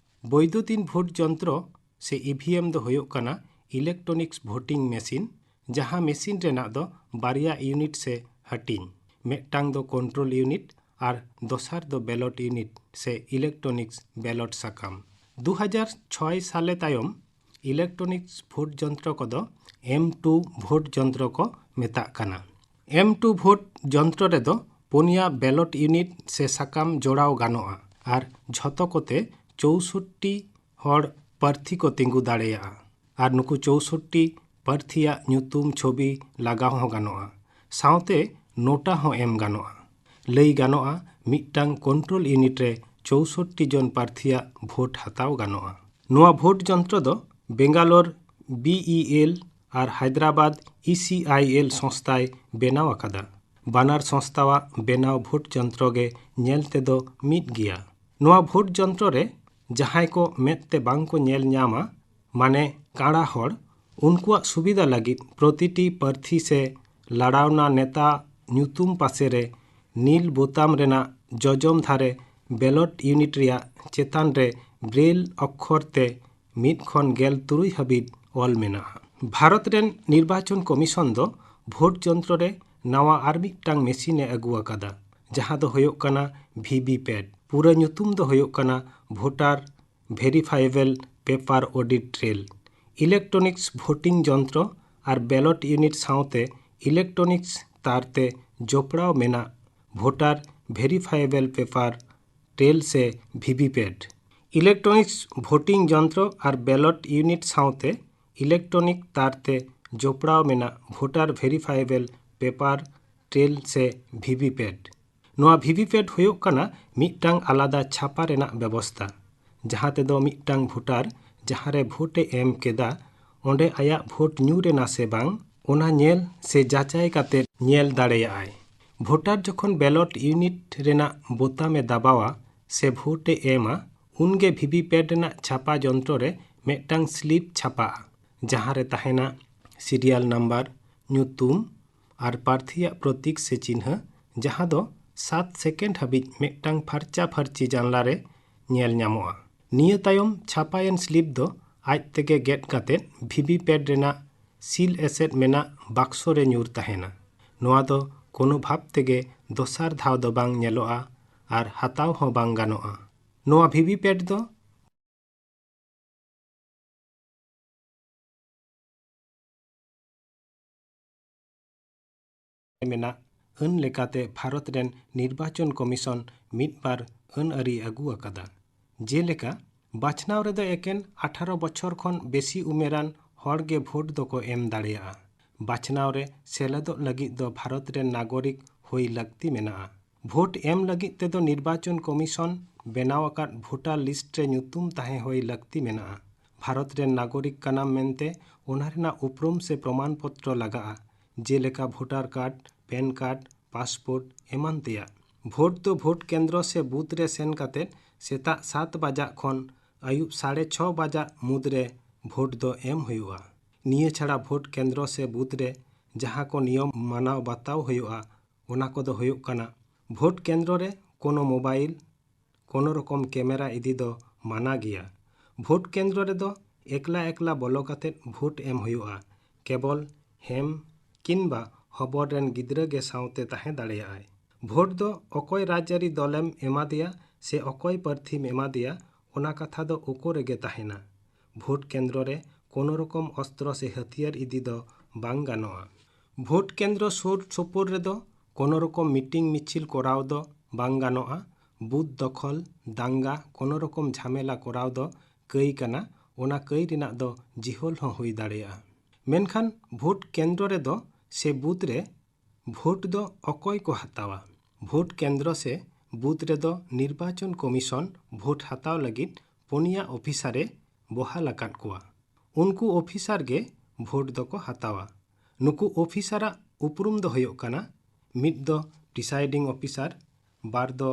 ᱵᱳᱭᱫᱩᱛᱤᱱ ᱵᱷᱳᱴ ᱡᱚᱱᱛᱨᱚ ᱥᱮ ᱤ ᱵᱷᱤ ᱮᱢ ᱫᱚ ᱦᱩᱭᱩᱜ ᱠᱟᱱᱟ ᱤᱞᱮᱠᱴᱨᱚᱱᱤᱠᱥ ᱵᱷᱳᱴᱤᱝ ᱢᱮᱥᱤᱱ, ᱡᱟᱦᱟᱸ ᱢᱮᱥᱤᱱ ᱨᱮᱱᱟᱜ ᱫᱚ ᱵᱟᱨᱭᱟ ᱤᱭᱩᱱᱤᱴ ᱥᱮ ᱦᱟᱹᱴᱤᱧ, ᱢᱤᱫᱴᱟᱝ ᱫᱚ ᱠᱚᱱᱴᱨᱳᱞ ᱤᱭᱩᱱᱤᱴ ᱟᱨ ᱫᱚᱥᱟᱨ ᱫᱚ ᱵᱮᱞᱚᱴ ᱤᱭᱩᱱᱤᱴ ᱥᱮ ᱤᱞᱮᱠᱴᱨᱚᱱᱤᱠᱥ ᱵᱮᱞᱚᱴ ᱥᱟᱠᱟᱢ᱾ ᱫᱩ ᱦᱟᱡᱟᱨ ᱪᱷᱚᱭ ᱥᱟᱞᱮ ᱛᱟᱭᱚᱢ ᱤᱞᱮᱠᱴᱨᱚᱱᱤᱠᱥ ᱵᱷᱳᱴ ᱡᱚᱱᱛᱨᱚ ᱠᱚᱫᱚ ᱮᱢ ᱴᱩ ᱵᱷᱳᱴ ᱡᱚᱱᱛᱨᱚ ᱠᱚ ᱢᱮᱛᱟᱜ ᱠᱟᱱᱟ᱾ ᱮᱢ ᱴᱩ ᱵᱷᱳᱴ ᱡᱚᱱᱛᱨᱚ ᱨᱮᱫᱚ ᱯᱩᱱᱭᱟ ᱵᱮᱞᱚᱴ ᱤᱭᱩᱱᱤᱴ ᱥᱮ ᱥᱟᱠᱟᱢ ᱡᱚᱲᱟᱣ ᱜᱟᱱᱚᱜᱼᱟ ᱟᱨ ᱡᱷᱚᱛᱚ ᱠᱚᱛᱮ ᱪᱳᱥᱳᱴᱴᱤ ᱦᱚᱲ ᱯᱨᱟᱨᱛᱷᱤ ᱠᱚ ᱛᱤᱸᱜᱩ ᱫᱟᱲᱮᱭᱟᱜᱼᱟ ᱟᱨ ᱱᱩᱠᱩ ᱪᱳᱥᱳᱴᱴᱤ ᱯᱨᱟᱨᱛᱷᱤᱭᱟᱜ ᱧᱩᱛᱩᱢ ᱪᱷᱚᱵᱤ ᱞᱟᱜᱟᱣ ᱦᱚᱸ ᱜᱟᱱᱚᱜᱼᱟ, ᱥᱟᱶᱛᱮ ᱱᱳᱴᱟ ᱦᱚᱸ ᱮᱢ ᱜᱟᱱᱚᱜᱼᱟ᱾ ᱞᱟᱹᱭ ᱜᱟᱱᱚᱜᱼᱟ, ᱢᱤᱫᱴᱟᱝ ᱠᱚᱱᱴᱨᱳᱞ ᱤᱭᱩᱱᱤᱴ ᱨᱮ ᱪᱳᱥᱳᱴᱴᱤ ᱡᱚᱱ ᱯᱨᱟᱨᱛᱷᱤᱭᱟᱜ ᱵᱷᱳᱴ ᱦᱟᱛᱟᱣ ᱜᱟᱱᱚᱜᱼᱟ᱾ ᱱᱚᱣᱟ ᱵᱷᱳᱴ ᱡᱚᱱᱛᱨᱚ ᱫᱚ ᱵᱮᱝᱜᱟᱞᱳᱨ ᱵᱤ ᱤ ᱮᱞ ᱟᱨ Hyderabad E C I L ᱥᱚᱝᱥᱛᱷᱟᱭ ᱵᱮᱱᱟᱣ ᱟᱠᱟᱫᱟ᱾ ᱵᱟᱱᱟᱨ ᱥᱚᱝᱥᱛᱷᱟᱣᱟᱜ ᱵᱮᱱᱟᱣ ᱵᱷᱳᱴ ᱡᱚᱱᱛᱨᱚ ᱜᱮ ᱧᱮᱞ ᱛᱮᱫᱚ ᱢᱤᱫ ᱜᱮᱭᱟ᱾ ᱱᱚᱣᱟ ᱵᱷᱳᱴ ᱡᱚᱱᱛᱨᱚ ᱨᱮ ᱡᱟᱦᱟᱸᱭ ᱠᱚ ᱢᱮᱫ ᱛᱮ ᱵᱟᱝ ᱠᱚ ᱧᱮᱞ ᱧᱟᱢᱟ, ᱢᱟᱱᱮ ᱠᱟᱬᱟ ᱦᱚᱲ, ᱩᱱᱠᱩᱣᱟᱜ ᱥᱩᱵᱤᱫᱷᱟ ᱞᱟᱹᱜᱤᱫ ᱯᱨᱚᱛᱤᱴᱤ ᱯᱨᱟᱨᱛᱷᱤ ᱥᱮ ᱞᱟᱲᱟᱣᱱᱟ ᱱᱮᱛᱟ ᱧᱩᱛᱩᱢ ᱯᱟᱥᱮ ᱨᱮ ᱱᱤᱞ ᱵᱳᱛᱟᱢ ᱨᱮᱱᱟᱜ ᱡᱚᱡᱚᱢ ᱫᱷᱟᱨᱮ ᱵᱮᱞᱚᱴ ᱤᱭᱩᱱᱤᱴ ᱨᱮᱭᱟᱜ ᱪᱮᱛᱟᱱ ᱨᱮ ᱵᱨᱮᱞ ᱚᱠᱠᱷᱚᱨ ᱛᱮ ᱢᱤᱫ ᱠᱷᱚᱱ ᱜᱮᱞ ᱛᱩᱨᱩᱭ ᱦᱟᱹᱵᱤᱡ ᱚᱞ ᱢᱮᱱᱟᱜᱼᱟ᱾ ᱵᱷᱟᱨᱚᱛ ᱨᱮᱱ ᱱᱤᱨᱵᱟᱪᱚᱱ ᱠᱚᱢᱤᱥᱚᱱ ᱫᱚ ᱵᱷᱳᱴ ᱡᱚᱱᱛᱨᱚ ᱨᱮ ᱱᱟᱣᱟ ᱟᱨ ᱢᱤᱫᱴᱟᱝ ᱢᱮᱥᱤᱱ ᱮ ᱟᱹᱜᱩ ᱟᱠᱟᱫᱟ, ᱡᱟᱦᱟᱸ ᱫᱚ ᱦᱩᱭᱩᱜ ᱠᱟᱱᱟ ᱵᱷᱤ ᱵᱷᱤ ᱯᱮᱴ᱾ ᱯᱩᱨᱟᱹ ᱧᱩᱛᱩᱢ ᱫᱚ ᱦᱩᱭᱩᱜ ᱠᱟᱱᱟ ᱵᱷᱳᱴᱟᱨ ᱵᱷᱮᱨᱤᱯᱷᱟᱭᱮᱵᱮᱞ ᱯᱮᱯᱟᱨ ᱚᱰᱤᱴ ᱴᱨᱮᱞ᱾ ᱤᱞᱮᱠᱴᱨᱚᱱᱤᱠᱥ ᱵᱷᱳᱴᱤᱝ ᱡᱚᱱᱛᱨᱚ ᱟᱨ ᱵᱮᱞᱚᱴ ᱤᱭᱩᱱᱤᱴ ᱥᱟᱶᱛᱮ ᱤᱞᱮᱠᱴᱨᱚᱱᱤᱠᱥ ᱛᱟᱨ ᱛᱮ ᱡᱚᱯᱲᱟᱣ ᱢᱮᱱᱟᱜ ᱵᱷᱳᱴᱟᱨ ᱵᱷᱮᱨᱤᱯᱷᱟᱭᱮᱵᱮᱞ ᱯᱮᱯᱟᱨ ᱴᱨᱮᱞ ᱥᱮ ᱵᱷᱤ ᱵᱷᱤ ᱯᱮᱴ᱾ ᱤᱞᱮᱠᱴᱨᱚᱱᱤᱠᱥ ᱵᱷᱳᱴᱤᱝ ᱡᱚᱱᱛᱨᱚ ᱟᱨ ᱵᱮᱞᱚᱴ ᱤᱭᱩᱱᱤᱴ ᱥᱟᱶᱛᱮ ᱤᱞᱮᱠᱴᱨᱚᱱᱤᱠ ᱛᱟᱨ ᱛᱮ ᱡᱚᱯᱲᱟᱣ ᱢᱮᱱᱟᱜ ᱵᱷᱳᱴᱟᱨ ᱵᱷᱮᱨᱤᱯᱷᱟᱭᱮᱵᱮᱞ ᱯᱮᱯᱟᱨ ᱴᱨᱮᱞ ᱥᱮ ᱵᱷᱤ ᱵᱷᱤ ᱯᱮᱴ᱾ ᱱᱚᱣᱟ ᱵᱷᱤ ᱵᱷᱤ ᱯᱮᱴ ᱦᱩᱭᱩᱜ ᱠᱟᱱᱟ ᱢᱤᱫᱴᱟᱝ ᱟᱞᱟᱫᱟ ᱪᱷᱟᱯᱟ ᱨᱮᱱᱟᱜ ᱵᱮᱵᱚᱥᱛᱟ, ᱡᱟᱦᱟᱸ ᱛᱮᱫᱚ ᱢᱤᱫᱴᱟᱝ ᱵᱷᱳᱴᱟᱨ ᱡᱟᱦᱟᱸ ᱨᱮ ᱵᱷᱳᱴ ᱮ ᱮᱢ ᱠᱮᱫᱟ, ᱚᱸᱰᱮ ᱟᱭᱟᱜ ᱵᱷᱳᱴ ᱧᱩᱨ ᱮᱱᱟ ᱥᱮ ᱵᱟᱝ, ᱚᱱᱟ ᱧᱮᱞ ᱥᱮ ᱡᱟᱪᱟᱭ ᱠᱟᱛᱮ ᱧᱮᱞ ᱫᱟᱲᱮᱭᱟᱜᱼᱟᱭ᱾ ᱵᱷᱳᱴᱟᱨ ᱡᱚᱠᱷᱚᱱ ᱵᱮᱞᱚᱴ ᱤᱭᱩᱱᱤᱴ ᱨᱮᱱᱟᱜ ᱵᱳᱛᱟᱢ ᱮ ᱫᱟᱵᱟᱣᱟ ᱥᱮ ᱵᱷᱳᱴ ᱮ ᱮᱢᱟ, ᱩᱱᱜᱮ ᱵᱷᱤᱵᱷᱤᱯᱮᱴ ᱨᱮᱱᱟᱜ ᱪᱷᱟᱯᱟ ᱡᱚᱱᱛᱨᱚ ᱨᱮ ᱢᱤᱫᱴᱟᱝ ᱥᱞᱤᱯ ᱪᱷᱟᱯᱟᱜᱼᱟ, ᱡᱟᱦᱟᱸ ᱨᱮ ᱛᱟᱦᱮᱱᱟ ᱥᱤᱨᱤᱭᱟᱞ ᱱᱟᱢᱵᱟᱨ, ᱧᱩᱛᱩᱢ ᱟᱨ ᱯᱨᱟᱨᱛᱷᱤᱭᱟᱜ ᱯᱨᱚᱛᱤᱠ ᱥᱮ ᱪᱤᱱᱦᱟᱹ, ᱡᱟᱦᱟᱸ ᱫᱚ ᱥᱟᱛ ᱥᱮᱠᱮᱱᱰ ᱦᱟᱹᱵᱤᱡ ᱢᱤᱫᱴᱟᱝ ᱯᱷᱟᱨᱪᱟ ᱯᱷᱟᱹᱨᱪᱤ ᱡᱟᱱᱞᱟ ᱨᱮ ᱧᱮᱞ ᱧᱟᱢᱚᱜᱼᱟ᱾ ᱱᱤᱭᱟᱹ ᱛᱟᱭᱚᱢ ᱪᱷᱟᱯᱟᱭᱮᱱ ᱥᱞᱤᱯ ᱫᱚ ᱟᱡ ᱛᱮᱜᱮ ᱜᱮᱫ ᱠᱟᱛᱮ ᱵᱷᱤᱵᱷᱤᱯᱮᱴ ᱨᱮᱱᱟᱜ ᱥᱤᱞ ᱮᱥᱮᱫ ᱢᱮᱱᱟᱜ ᱵᱟᱠᱥᱚ ᱨᱮ ᱧᱩᱨ ᱛᱟᱦᱮᱱᱟ᱾ ᱱᱚᱣᱟ ᱫᱚ ᱠᱳᱱᱳ ᱵᱷᱟᱵᱽ ᱛᱮᱜᱮ ᱫᱚᱥᱟᱨ ᱫᱷᱟᱣ ᱫᱚ ᱵᱟᱝ ᱧᱮᱞᱚᱜᱼᱟ ᱟᱨ ᱦᱟᱛᱟᱣ ᱦᱚᱸ ᱵᱟᱝ ᱜᱟᱱᱚᱜᱼᱟ᱾ ᱱᱚᱣᱟ ᱵᱷᱤᱵᱷᱤᱯᱮᱴ ᱫᱚ ᱢᱮᱱᱟᱜ ᱟᱹᱱ ᱞᱮᱠᱟᱛᱮ ᱵᱷᱟᱨᱚᱛ ᱨᱮᱱ ᱱᱤᱨᱵᱟᱪᱚᱱ ᱠᱚᱢᱤᱥᱚᱱ ᱢᱤᱫ ᱵᱟᱨ ᱟᱹᱱ ᱟᱹᱨᱤ ᱟᱹᱜᱩ ᱟᱠᱟᱫᱟ᱾ ᱡᱮᱞᱮᱠᱟ, ᱵᱟᱪᱷᱱᱟᱣ ᱨᱮᱫᱚ ᱮᱠᱮᱱ ᱟᱴᱷᱟᱨᱚ ᱵᱚᱪᱷᱚᱨ ᱠᱷᱚᱱ ᱵᱮᱥᱤ ᱩᱢᱮᱨᱟᱱ ᱦᱚᱲ ᱜᱮ ᱵᱷᱳᱴ ᱫᱚᱠᱚ ᱮᱢ ᱫᱟᱲᱮᱭᱟᱜᱼᱟ᱾ ᱵᱟᱪᱷᱱᱟᱣ ᱨᱮ ᱥᱮᱞᱮᱫᱚᱜ ᱞᱟᱹᱜᱤᱫ ᱫᱚ ᱵᱷᱟᱨᱚᱛ ᱨᱮᱱ ᱱᱟᱜᱚᱨᱤᱠ ᱦᱩᱭ ᱞᱟᱹᱠᱛᱤ ᱢᱮᱱᱟᱜᱼᱟ᱾ ᱵᱷᱳᱴ ᱮᱢ ᱞᱟᱹᱜᱤᱫ ᱛᱮᱫᱚ ᱱᱤᱨᱵᱟᱪᱚᱱ ᱠᱚᱢᱤᱥᱚᱱ ᱵᱮᱱᱟᱣ ᱟᱠᱟᱫ ᱵᱷᱳᱴᱟᱨ ᱞᱤᱥᱴ ᱨᱮ ᱧᱩᱛᱩᱢ ᱛᱟᱦᱮᱸ ᱦᱩᱭ ᱞᱟᱹᱠᱛᱤ ᱢᱮᱱᱟᱜᱼᱟ᱾ ᱵᱷᱟᱨᱚᱛ ᱨᱮᱱ ᱱᱟᱜᱚᱨᱤᱠ ᱠᱟᱱᱟᱢ ᱢᱮᱱᱛᱮ ᱚᱱᱟ ᱨᱮᱱᱟᱜ ᱩᱯᱨᱩᱢ ᱥᱮ ᱯᱨᱚᱢᱟᱱ ᱯᱚᱛᱨᱚ ᱞᱟᱜᱟᱜᱼᱟ, ᱡᱮᱞᱮᱠᱟ voter card, PAN card, passport ᱮᱢᱟᱱ ᱛᱮᱭᱟᱜ᱾ ᱵᱷᱳᱴ ᱫᱚ ᱵᱷᱳᱴ ᱠᱮᱱᱫᱨᱚ ᱥᱮ ᱵᱩᱛᱷ ᱨᱮ ᱥᱮᱱ ᱠᱟᱛᱮ ᱥᱮᱛᱟᱜ ᱥᱟᱛ ᱵᱟᱡᱟᱜ ᱠᱷᱚᱱ ᱟᱹᱭᱩᱵ ᱥᱟᱲᱮ ᱪᱷᱚ ᱵᱟᱡᱟᱜ ᱢᱩᱫᱽᱨᱮ ᱵᱷᱳᱴ ᱫᱚ ᱮᱢ ᱦᱩᱭᱩᱜᱼᱟ᱾ ᱱᱤᱭᱟᱹ ᱪᱷᱟᱲᱟ ᱵᱷᱳᱴ ᱠᱮᱱᱫᱨᱚ ᱥᱮ ᱵᱩᱛᱷ ᱨᱮ ᱡᱟᱦᱟᱸ ᱠᱚ ᱱᱤᱭᱚᱢ ᱢᱟᱱᱟᱣ ᱵᱟᱛᱟᱣ ᱦᱩᱭᱩᱜᱼᱟ, ᱚᱱᱟ ᱠᱚᱫᱚ ᱦᱩᱭᱩᱜ ᱠᱟᱱᱟ, ᱵᱷᱳᱴ ᱠᱮᱱᱫᱨᱚ ᱨᱮ ᱠᱳᱱᱳ ᱢᱳᱵᱟᱭᱤᱞ, ᱠᱳᱱᱳ ᱨᱚᱠᱚᱢ ᱠᱮᱢᱮᱨᱟ ᱤᱫᱤ ᱫᱚ ᱢᱟᱱᱟ ᱜᱮᱭᱟ᱾ ᱵᱷᱳᱴ ᱠᱮᱱᱫᱨᱚ ᱨᱮᱫᱚ ᱮᱠᱞᱟ ᱮᱠᱞᱟ ᱵᱚᱞᱚ ᱠᱟᱛᱮ ᱵᱷᱳᱴ ᱮᱢ ᱦᱩᱭᱩᱜᱼᱟ᱾ ᱠᱮᱵᱚᱞ ᱦᱮᱢ ᱠᱤᱱᱵᱟ ᱦᱚᱵᱚᱨ ᱨᱮᱱ ᱜᱤᱫᱽᱨᱟᱹ ᱜᱮ ᱥᱟᱶᱛᱮ ᱛᱟᱦᱮᱸ ᱫᱟᱲᱮᱭᱟᱜᱼᱟᱭ᱾ ᱵᱷᱳᱴ ᱫᱚ ᱚᱠᱚᱭ ᱨᱟᱡᱽᱟᱹᱨᱤ ᱫᱚᱞᱮᱢ ᱮᱢᱟᱫᱮᱭᱟ ᱥᱮ ᱚᱠᱚᱭ ᱯᱟᱨᱛᱷᱤᱢ ᱮᱢᱟᱫᱮᱭᱟ, ᱚᱱᱟ ᱠᱟᱛᱷᱟ ᱫᱚ ᱳᱠᱳ ᱨᱮᱜᱮ ᱛᱟᱦᱮᱱᱟ᱾ ᱵᱷᱳᱴ ᱠᱮᱱᱫᱨᱚ ᱨᱮ ᱠᱳᱱᱳ ᱨᱚᱠᱚᱢ ᱚᱥᱛᱨᱚ ᱥᱮ ᱦᱟᱹᱛᱭᱟᱹᱨ ᱤᱫᱤ ᱫᱚ ᱵᱟᱝ ᱜᱟᱱᱚᱜᱼᱟ᱾ ᱵᱷᱳᱴ ᱠᱮᱱᱫᱨᱚ ᱥᱩᱨ ᱥᱩᱯᱩᱨ ᱨᱮᱫᱚ ᱠᱳᱱᱳ ᱨᱚᱠᱚᱢ ᱢᱤᱴᱤᱝ ᱢᱤᱪᱷᱤᱞ ᱠᱚᱨᱟᱣ ᱫᱚ ᱵᱟᱝ ᱜᱟᱱᱚᱜᱼᱟ᱾ ᱵᱩᱛᱷ ᱫᱚᱠᱷᱚᱞ, ᱫᱟᱝᱜᱟ, ᱠᱳᱱᱳ ᱨᱚᱠᱚᱢ ᱡᱷᱟᱢᱮᱞᱟ ᱠᱚᱨᱟᱣ ᱫᱚ ᱠᱟᱹᱭ ᱠᱟᱱᱟ᱾ ᱚᱱᱟ ᱠᱟᱹᱭ ᱨᱮᱱᱟᱜ ᱫᱚ ᱡᱤᱦᱳᱞ ᱦᱚᱸ ᱦᱩᱭ ᱫᱟᱲᱮᱭᱟᱜᱼᱟ᱾ ᱢᱮᱱᱠᱷᱟᱱ ᱵᱷᱳᱴ ᱠᱮᱱᱫᱨᱚ ᱨᱮᱫᱚ ᱥᱮ ᱵᱩᱛᱷ ᱨᱮ ᱵᱷᱳᱴ ᱫᱚ ᱚᱠᱚᱭ ᱠᱚ ᱦᱟᱛᱟᱣᱟ? ᱵᱷᱳᱴ ᱠᱮᱱᱫᱨᱚ ᱥᱮ ᱵᱩᱛᱷ ᱨᱮᱫᱚ ᱱᱤᱨᱵᱟᱪᱚᱱ ᱠᱚᱢᱤᱥᱚᱱ ᱵᱷᱳᱴ ᱦᱟᱛᱟᱣ ᱞᱟᱹᱜᱤᱫ ᱯᱩᱱᱭᱟ ᱚᱯᱷᱤᱥᱟᱨᱮ ᱵᱚᱦᱟᱞ ᱟᱠᱟᱫ ᱠᱚᱣᱟ᱾ ᱩᱱᱠᱩ ᱚᱯᱷᱤᱥᱟᱨ ᱜᱮ ᱵᱷᱳᱴ ᱫᱚᱠᱚ ᱦᱟᱛᱟᱣᱟ᱾ ᱱᱩᱠᱩ ᱚᱯᱷᱤᱥᱟᱨᱟᱜ ᱩᱯᱨᱩᱢ ᱫᱚ ᱦᱩᱭᱩᱜ ᱠᱟᱱᱟ, ᱢᱤᱫ ᱫᱚ ᱯᱨᱤᱥᱟᱭᱰᱤᱝ ᱚᱯᱷᱤᱥᱟᱨ, ᱵᱟᱨ ᱫᱚ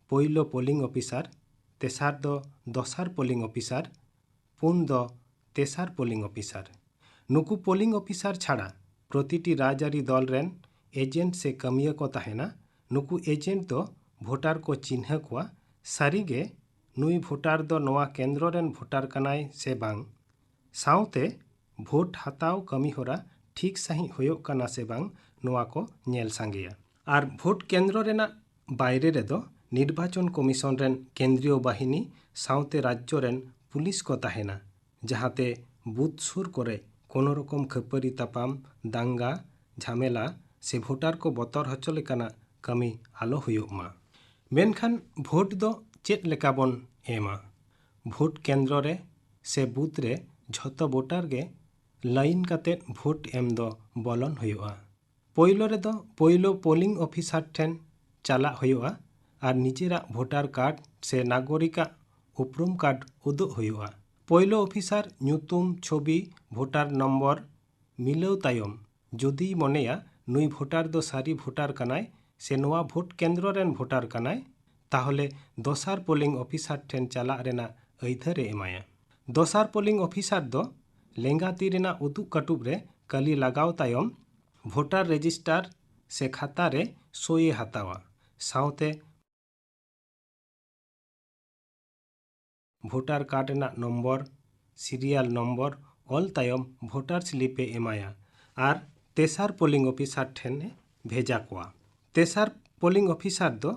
ᱯᱳᱭᱞᱳ ᱯᱳᱞᱤᱝ ᱚᱯᱷᱤᱥᱟᱨ, ᱛᱮᱥᱟᱨ ᱫᱚ ᱫᱚᱥᱟᱨ ᱯᱳᱞᱤᱝ ᱚᱯᱷᱤᱥᱟᱨ, ᱯᱩᱱ ᱫᱚ ᱛᱮᱥᱟᱨ ᱯᱳᱞᱤᱝ ᱚᱯᱷᱤᱥᱟᱨ᱾ ᱱᱩᱠᱩ ᱯᱳᱞᱤᱝ ᱚᱯᱷᱤᱥᱟᱨ ᱪᱷᱟᱲᱟ ᱯᱨᱚᱛᱤᱴᱤ ᱨᱟᱡᱽᱟᱹᱨᱤ ᱫᱚᱞ ᱨᱮᱱ ᱮᱡᱮᱱᱴ ᱥᱮ ᱠᱟᱹᱢᱤᱭᱟᱹ ᱠᱚ ᱛᱟᱦᱮᱱᱟ᱾ ᱱᱩᱠᱩ ᱮᱡᱮᱱᱴ ᱫᱚ ᱵᱷᱳᱴᱟᱨ ᱠᱚ ᱪᱤᱱᱦᱟᱹ ᱠᱚᱣᱟ, ᱥᱟᱹᱨᱤᱜᱮ ᱱᱩᱭ ᱵᱷᱳᱴᱟᱨ ᱫᱚ ᱱᱚᱣᱟ ᱠᱮᱱᱫᱨᱚ ᱨᱮᱱ ᱵᱷᱳᱴᱟᱨ ᱠᱟᱱᱟᱭ ᱥᱮ ᱵᱟᱝ᱾ ᱥᱟᱶᱛᱮ ᱵᱷᱳᱴ ᱦᱟᱛᱟᱣ ᱠᱟᱹᱢᱤᱦᱚᱨᱟ ᱴᱷᱤᱠ ᱥᱟᱺᱦᱤᱡ ᱦᱩᱭᱩᱜ ᱠᱟᱱᱟ ᱥᱮ ᱵᱟᱝ, ᱱᱚᱣᱟ ᱠᱚ ᱧᱮᱞ ᱥᱟᱸᱜᱮᱭᱟ᱾ ᱟᱨ ᱵᱷᱳᱴ ᱠᱮᱱᱫᱨᱚ ᱨᱮᱱᱟᱜ ᱵᱟᱭᱨᱮ ᱨᱮᱫᱚ ᱱᱤᱨᱵᱟᱪᱚᱱ ᱠᱚᱢᱤᱥᱚᱱ ᱨᱮᱱ ᱠᱮᱱᱫᱨᱤᱭᱚ ᱵᱟᱦᱤᱱᱤ ᱥᱟᱶᱛᱮ ᱨᱟᱡᱽᱡᱚ ᱨᱮᱱ ᱯᱩᱞᱤᱥ ᱠᱚ ᱛᱟᱦᱮᱱᱟ, ᱡᱟᱦᱟᱸᱛᱮ ᱵᱩᱛᱷ ᱥᱩᱨ ᱠᱚᱨᱮ ᱠᱳᱱᱳ ᱨᱚᱠᱚᱢ ᱠᱷᱟᱹᱯᱟᱹᱨᱤ ᱛᱟᱯᱟᱢ, ᱫᱟᱝᱜᱟ, ᱡᱷᱟᱢᱮᱞᱟ ᱥᱮ ᱵᱷᱳᱴᱟᱨ ᱠᱚ ᱵᱚᱛᱚᱨ ᱦᱚᱪᱚ ᱞᱮᱠᱟᱱᱟᱜ ᱠᱟᱹᱢᱤ ᱟᱞᱚ ᱦᱩᱭᱩᱜ ᱢᱟ᱾ ᱢᱮᱱᱠᱷᱟᱱ ᱵᱷᱳᱴ ᱫᱚ ᱪᱮᱫ ᱞᱮᱠᱟ ᱵᱚᱱ ᱮᱢᱟ? ᱵᱷᱳᱴ ᱠᱮᱱᱫᱨᱚ ᱨᱮ ᱥᱮ ᱵᱩᱛᱷ ᱨᱮ ᱡᱷᱚᱛᱚ ᱵᱷᱳᱴᱟᱨ ᱜᱮ ᱞᱟᱭᱤᱱ ᱠᱟᱛᱮ ᱵᱷᱳᱴ ᱮᱢ ᱫᱚ ᱵᱚᱞᱚᱱ ᱦᱩᱭᱩᱜᱼᱟ᱾ ᱯᱳᱭᱞᱳ ᱨᱮᱫᱚ ᱯᱳᱭᱞᱳ ᱯᱳᱞᱤᱝ ᱚᱯᱷᱤᱥᱟᱨ ᱴᱷᱮᱱ ᱪᱟᱞᱟᱜ ᱦᱩᱭᱩᱜᱼᱟ ᱟᱨ ᱱᱤᱡᱮᱨᱟᱜ ᱵᱷᱳᱴᱟᱨ ᱠᱟᱨᱰ ᱥᱮ ᱱᱟᱜᱚᱨᱤᱠᱟᱜ ᱩᱯᱨᱩᱢ ᱠᱟᱨᱰ ᱩᱫᱩᱜ ᱦᱩᱭᱩᱜᱼᱟ᱾ ᱯᱳᱭᱞᱳ ᱚᱯᱷᱤᱥᱟᱨ ᱧᱩᱛᱩᱢ, ᱪᱷᱚᱵᱤ, ᱵᱷᱳᱴᱟᱨ ᱱᱚᱢᱵᱚᱨ ᱢᱤᱞᱟᱹᱣ ᱛᱟᱭᱚᱢ ᱡᱩᱫᱤᱭ ᱢᱚᱱᱮᱭᱟ ᱱᱩᱭ ᱵᱷᱳᱴᱟᱨ ᱫᱚ ᱥᱟᱹᱨᱤ ᱵᱷᱳᱴᱟᱨ ᱠᱟᱱᱟᱭ ᱥᱮ ᱱᱚᱣᱟ ᱵᱷᱳᱴ ᱠᱮᱱᱫᱨᱚ ᱨᱮᱱ ᱵᱷᱳᱴᱟᱨ ᱠᱟᱱᱟᱭ, ᱛᱟᱦᱚᱞᱮ ᱫᱚᱥᱟᱨ ᱯᱳᱞᱤᱝ ᱚᱯᱷᱤᱥᱟᱨ ᱴᱷᱮᱱ ᱪᱟᱞᱟᱜ ᱨᱮᱱᱟᱜ ᱟᱹᱭᱫᱟᱹᱨ ᱮ ᱮᱢᱟᱭᱟ᱾ ᱫᱚᱥᱟᱨ ᱯᱳᱞᱤᱝ ᱚᱯᱷᱤᱥᱟᱨ ᱫᱚ ᱞᱮᱸᱜᱟ ᱛᱤ ᱨᱮᱱᱟᱜ ᱩᱫᱩᱜ ᱠᱟᱹᱴᱩᱵ ᱨᱮ ᱠᱟᱹᱞᱤ ᱞᱟᱜᱟᱣ ᱛᱟᱭᱚᱢ ᱵᱷᱳᱴᱟᱨ ᱨᱮᱡᱤᱥᱴᱟᱨ ᱥᱮ ᱠᱷᱟᱛᱟ ᱨᱮ ᱥᱳᱭ ᱮ ᱦᱟᱛᱟᱣᱟ᱾ ᱥᱟᱶᱛᱮ ᱵᱷᱳᱴᱟᱨ ᱠᱟᱨᱰ ᱨᱮᱱᱟᱜ ᱱᱚᱢᱵᱚᱨ, ᱥᱤᱨᱤᱭᱟᱞ ᱱᱚᱢᱵᱚᱨ ᱚᱞ ᱛᱟᱭᱚᱢ ᱵᱷᱳᱴᱟᱨ ᱥᱞᱤᱯ ᱮ ᱮᱢᱟᱭᱟ ᱟᱨ ᱛᱮᱥᱟᱨ ᱯᱳᱞᱤᱝ ᱚᱯᱷᱤᱥᱟᱨ ᱴᱷᱮᱱ ᱮ ᱵᱷᱮᱡᱟ ᱠᱚᱣᱟ᱾ ᱛᱮᱥᱟᱨ ᱯᱳᱞᱤᱝ ᱚᱯᱷᱤᱥᱟᱨ ᱫᱚ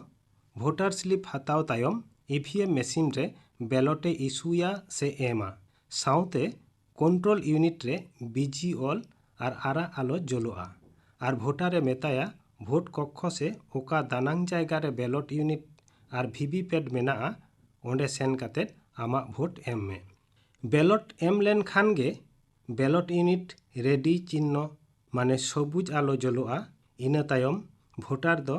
ᱵᱷᱳᱴᱟᱨ ᱥᱞᱤᱯ ᱦᱟᱛᱟᱣ ᱛᱟᱭᱚᱢ ᱤ ᱵᱷᱤ ᱮᱢ ᱢᱮᱥᱤᱱ ᱨᱮ ᱵᱮᱞᱚᱴ ᱮ ᱤᱥᱩᱭᱟ ᱥᱮ ᱮᱢᱟ᱾ ᱥᱟᱶᱛᱮ ᱠᱚᱱᱴᱨᱳᱞ ᱤᱭᱩᱱᱤᱴ ᱨᱮ ᱵᱤᱡᱤ ᱚᱞ ᱟᱨ ᱟᱨᱟᱜ ᱟᱞᱚ ᱡᱳᱞᱳᱜᱼᱟ ᱟᱨ ᱵᱷᱳᱴᱟᱨ ᱮ ᱢᱮᱛᱟᱭᱟ ᱵᱷᱳᱴ ᱠᱚᱠᱠᱷᱚ ᱥᱮ ᱚᱠᱟ ᱫᱟᱱᱟᱝ ᱡᱟᱭᱜᱟ ᱨᱮ ᱵᱮᱞᱚᱴ ᱤᱭᱩᱱᱤᱴ ᱟᱨ ᱵᱷᱤ ᱵᱷᱤ ᱯᱮᱴ ᱢᱮᱱᱟᱜᱼᱟ, ᱚᱸᱰᱮ ᱥᱮᱱ ᱠᱟᱛᱮ ᱟᱢᱟᱜ ᱵᱷᱳᱴ ᱮᱢ ᱢᱮ᱾ ᱵᱮᱞᱚᱴ ᱮᱢ ᱞᱮᱱᱠᱷᱟᱱ ᱜᱮ ᱵᱮᱞᱚᱴ ᱤᱭᱩᱱᱤᱴ ᱨᱮᱰᱤ ᱪᱤᱱᱱᱚ ᱢᱟᱱᱮ ᱥᱚᱵᱩᱡ ᱟᱞᱚ ᱡᱳᱞᱳᱜᱼᱟ᱾ ᱤᱱᱟᱹ ᱛᱟᱭᱚᱢ ᱵᱷᱳᱴᱟᱨ ᱫᱚ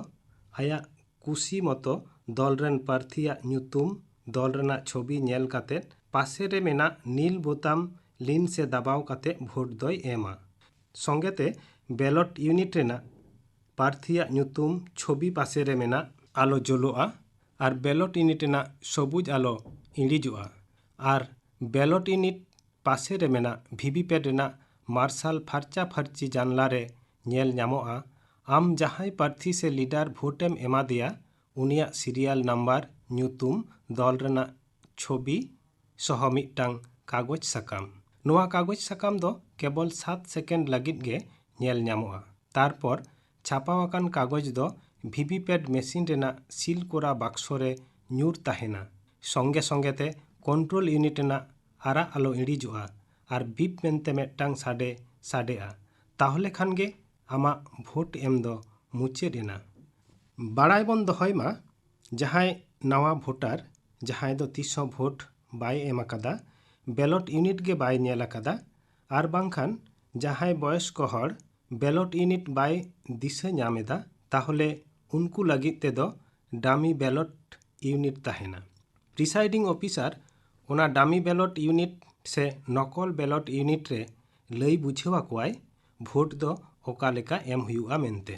ᱟᱭᱟᱜ ᱠᱩᱥᱤ ᱢᱚᱛᱚ ᱫᱚᱞ ᱨᱮᱱ ᱯᱟᱨᱛᱷᱤᱭᱟᱜ ᱧᱩᱛᱩᱢ, ᱫᱚᱞ ᱨᱮᱱᱟᱜ ᱪᱷᱚᱵᱤ ᱧᱮᱞ ᱠᱟᱛᱮ ᱯᱟᱥᱮ ᱨᱮ ᱢᱮᱱᱟᱜ ᱱᱤᱞ ᱵᱳᱛᱟᱢ ᱞᱤᱱ ᱥᱮ ᱫᱟᱵᱟᱣ ᱠᱟᱛᱮ ᱵᱷᱳᱴ ᱫᱚᱭ ᱮᱢᱟ᱾ ᱥᱚᱸᱜᱮᱛᱮ ᱵᱮᱞᱚᱴ ᱤᱭᱩᱱᱤᱴ ᱨᱮᱱᱟᱜ ᱯᱟᱨᱛᱷᱤᱭᱟᱜ ᱧᱩᱛᱩᱢ ᱪᱷᱚᱵᱤ ᱯᱟᱥᱮ ᱨᱮ ᱢᱮᱱᱟᱜ ᱟᱞᱚ ᱡᱳᱞᱳᱜᱼᱟ᱾ ᱟᱨ ᱵᱮᱞᱚᱴ ᱤᱭᱩᱱᱤᱴ ᱨᱮᱱᱟᱜ ᱥᱚᱵᱩᱡ ᱟᱞᱚ ᱤᱬᱤᱡᱚᱜᱼᱟ᱾ ᱟᱨ ᱵᱮᱞᱚᱴ ᱤᱭᱩᱱᱤᱴ ᱯᱟᱥᱮ ᱨᱮ ᱢᱮᱱᱟᱜ ᱵᱷᱤᱵᱷᱤᱯᱮᱴ ᱨᱮᱱᱟᱜ ᱢᱟᱨᱥᱟᱞ ᱯᱷᱟᱨᱪᱟ ᱯᱷᱟᱨᱪᱤ ᱡᱟᱱᱞᱟ ᱨᱮ ᱧᱮᱞ ᱧᱟᱢᱚᱜᱼᱟ᱾ ᱟᱢ ᱡᱟᱦᱟᱸᱭ ᱯᱟᱨᱛᱷᱤ ᱥᱮ ᱞᱤᱰᱟᱨ ᱵᱷᱳᱴ ᱮᱢ ᱮᱢᱟ ᱫᱮᱭᱟ, ᱩᱱᱤᱭᱟᱜ ᱥᱤᱨᱤᱭᱟᱞ ᱱᱟᱢᱵᱟᱨ, ᱧᱩᱛᱩᱢ, ᱫᱚᱞ ᱨᱮᱱᱟᱜ ᱪᱷᱚᱵᱤ ᱥᱚᱦᱚ ᱢᱤᱫᱴᱟᱝ ᱠᱟᱜᱚᱡᱽ ᱥᱟᱠᱟᱢ᱾ ᱱᱚᱣᱟ ᱠᱟᱜᱚᱡᱽ ᱥᱟᱠᱟᱢ ᱫᱚ ᱠᱮᱵᱚᱞ ᱥᱟᱛ ᱥᱮᱠᱮᱱᱰ ᱞᱟᱹᱜᱤᱫ ᱜᱮ ᱧᱮᱞ ᱧᱟᱢᱚᱜᱼᱟ᱾ ᱛᱟᱨᱯᱚᱨ ᱪᱷᱟᱯᱟᱣ ᱟᱠᱟᱱ ᱠᱟᱜᱚᱡᱽ ᱫᱚ ᱵᱷᱤᱵᱷᱤᱯᱮᱴ ᱢᱮᱥᱤᱱ ᱨᱮᱱᱟᱜ ᱥᱤᱞ ᱠᱚᱨᱟ ᱵᱟᱠᱥᱚ ᱨᱮ ᱧᱩᱨ ᱛᱟᱦᱮᱱᱟ᱾ ᱥᱚᱸᱜᱮ ᱥᱚᱸᱜᱮ ᱛᱮ ᱠᱚᱱᱴᱨᱳᱞ ᱤᱭᱩᱱᱤᱴ ᱨᱮᱱᱟᱜ ᱟᱨᱟᱜ ᱟᱞᱚ ᱤᱬᱤᱡᱚᱜᱼᱟ ᱟᱨ ᱵᱤᱯ ᱢᱮᱱᱛᱮ ᱢᱤᱫᱴᱟᱝ ᱥᱟᱰᱮ ᱥᱟᱰᱮᱜᱼᱟ᱾ ᱛᱟᱦᱚᱞᱮ ᱠᱷᱟᱱ ᱜᱮ ᱟᱢᱟᱜ ᱵᱷᱳᱴ ᱮᱢ ᱫᱚ ᱢᱩᱪᱟᱹᱫ ᱮᱱᱟ᱾ ᱵᱟᱲᱟᱭ ᱵᱚᱱ ᱫᱚᱦᱚᱭ ᱢᱟ, ᱡᱟᱦᱟᱸᱭ ᱱᱟᱣᱟ ᱵᱷᱳᱴᱟᱨ, ᱡᱟᱦᱟᱸᱭ ᱫᱚ ᱛᱤᱥ ᱦᱚᱸ ᱵᱷᱳᱴ ᱵᱟᱭ ᱮᱢ ᱟᱠᱟᱫᱟ, ᱵᱮᱞᱚᱴ ᱤᱭᱩᱱᱤᱴ ᱜᱮ ᱵᱟᱭ ᱧᱮᱞ ᱟᱠᱟᱫᱟ, ᱟᱨ ᱵᱟᱝᱠᱷᱟᱱ ᱡᱟᱦᱟᱸᱭ ᱵᱚᱭᱚᱥᱠᱚ ᱦᱚᱲ ᱵᱮᱞᱚᱴ ᱤᱭᱩᱱᱤᱴ ᱵᱟᱭ ᱫᱤᱥᱟᱹ ᱧᱟᱢ ᱮᱫᱟ, ᱛᱟᱦᱚᱞᱮ ᱩᱱᱠᱩ ᱞᱟᱹᱜᱤᱫ ᱛᱮᱫᱚ ᱰᱟᱢᱤ ᱵᱮᱞᱚᱴ ᱤᱭᱩᱱᱤᱴ ᱛᱟᱦᱮᱱᱟ᱾ ᱯᱨᱤᱥᱟᱭᱰᱤᱝ ᱚᱯᱷᱤᱥᱟᱨ ᱚᱱᱟ ᱰᱟᱢᱤ ᱵᱮᱞᱚᱴ ᱤᱭᱩᱱᱤᱴ ᱥᱮ ᱱᱚᱠᱚᱞ ᱵᱮᱞᱚᱴ ᱤᱭᱩᱱᱤᱴ ᱨᱮ ᱞᱟᱹᱭ ᱵᱩᱡᱷᱟᱹᱣ ᱟᱠᱚᱣᱟᱭ ᱵᱷᱳᱴ ᱫᱚ ᱚᱠᱟ ᱞᱮᱠᱟ ᱮᱢ ᱦᱩᱭᱩᱜᱼᱟ ᱢᱮᱱᱛᱮ᱾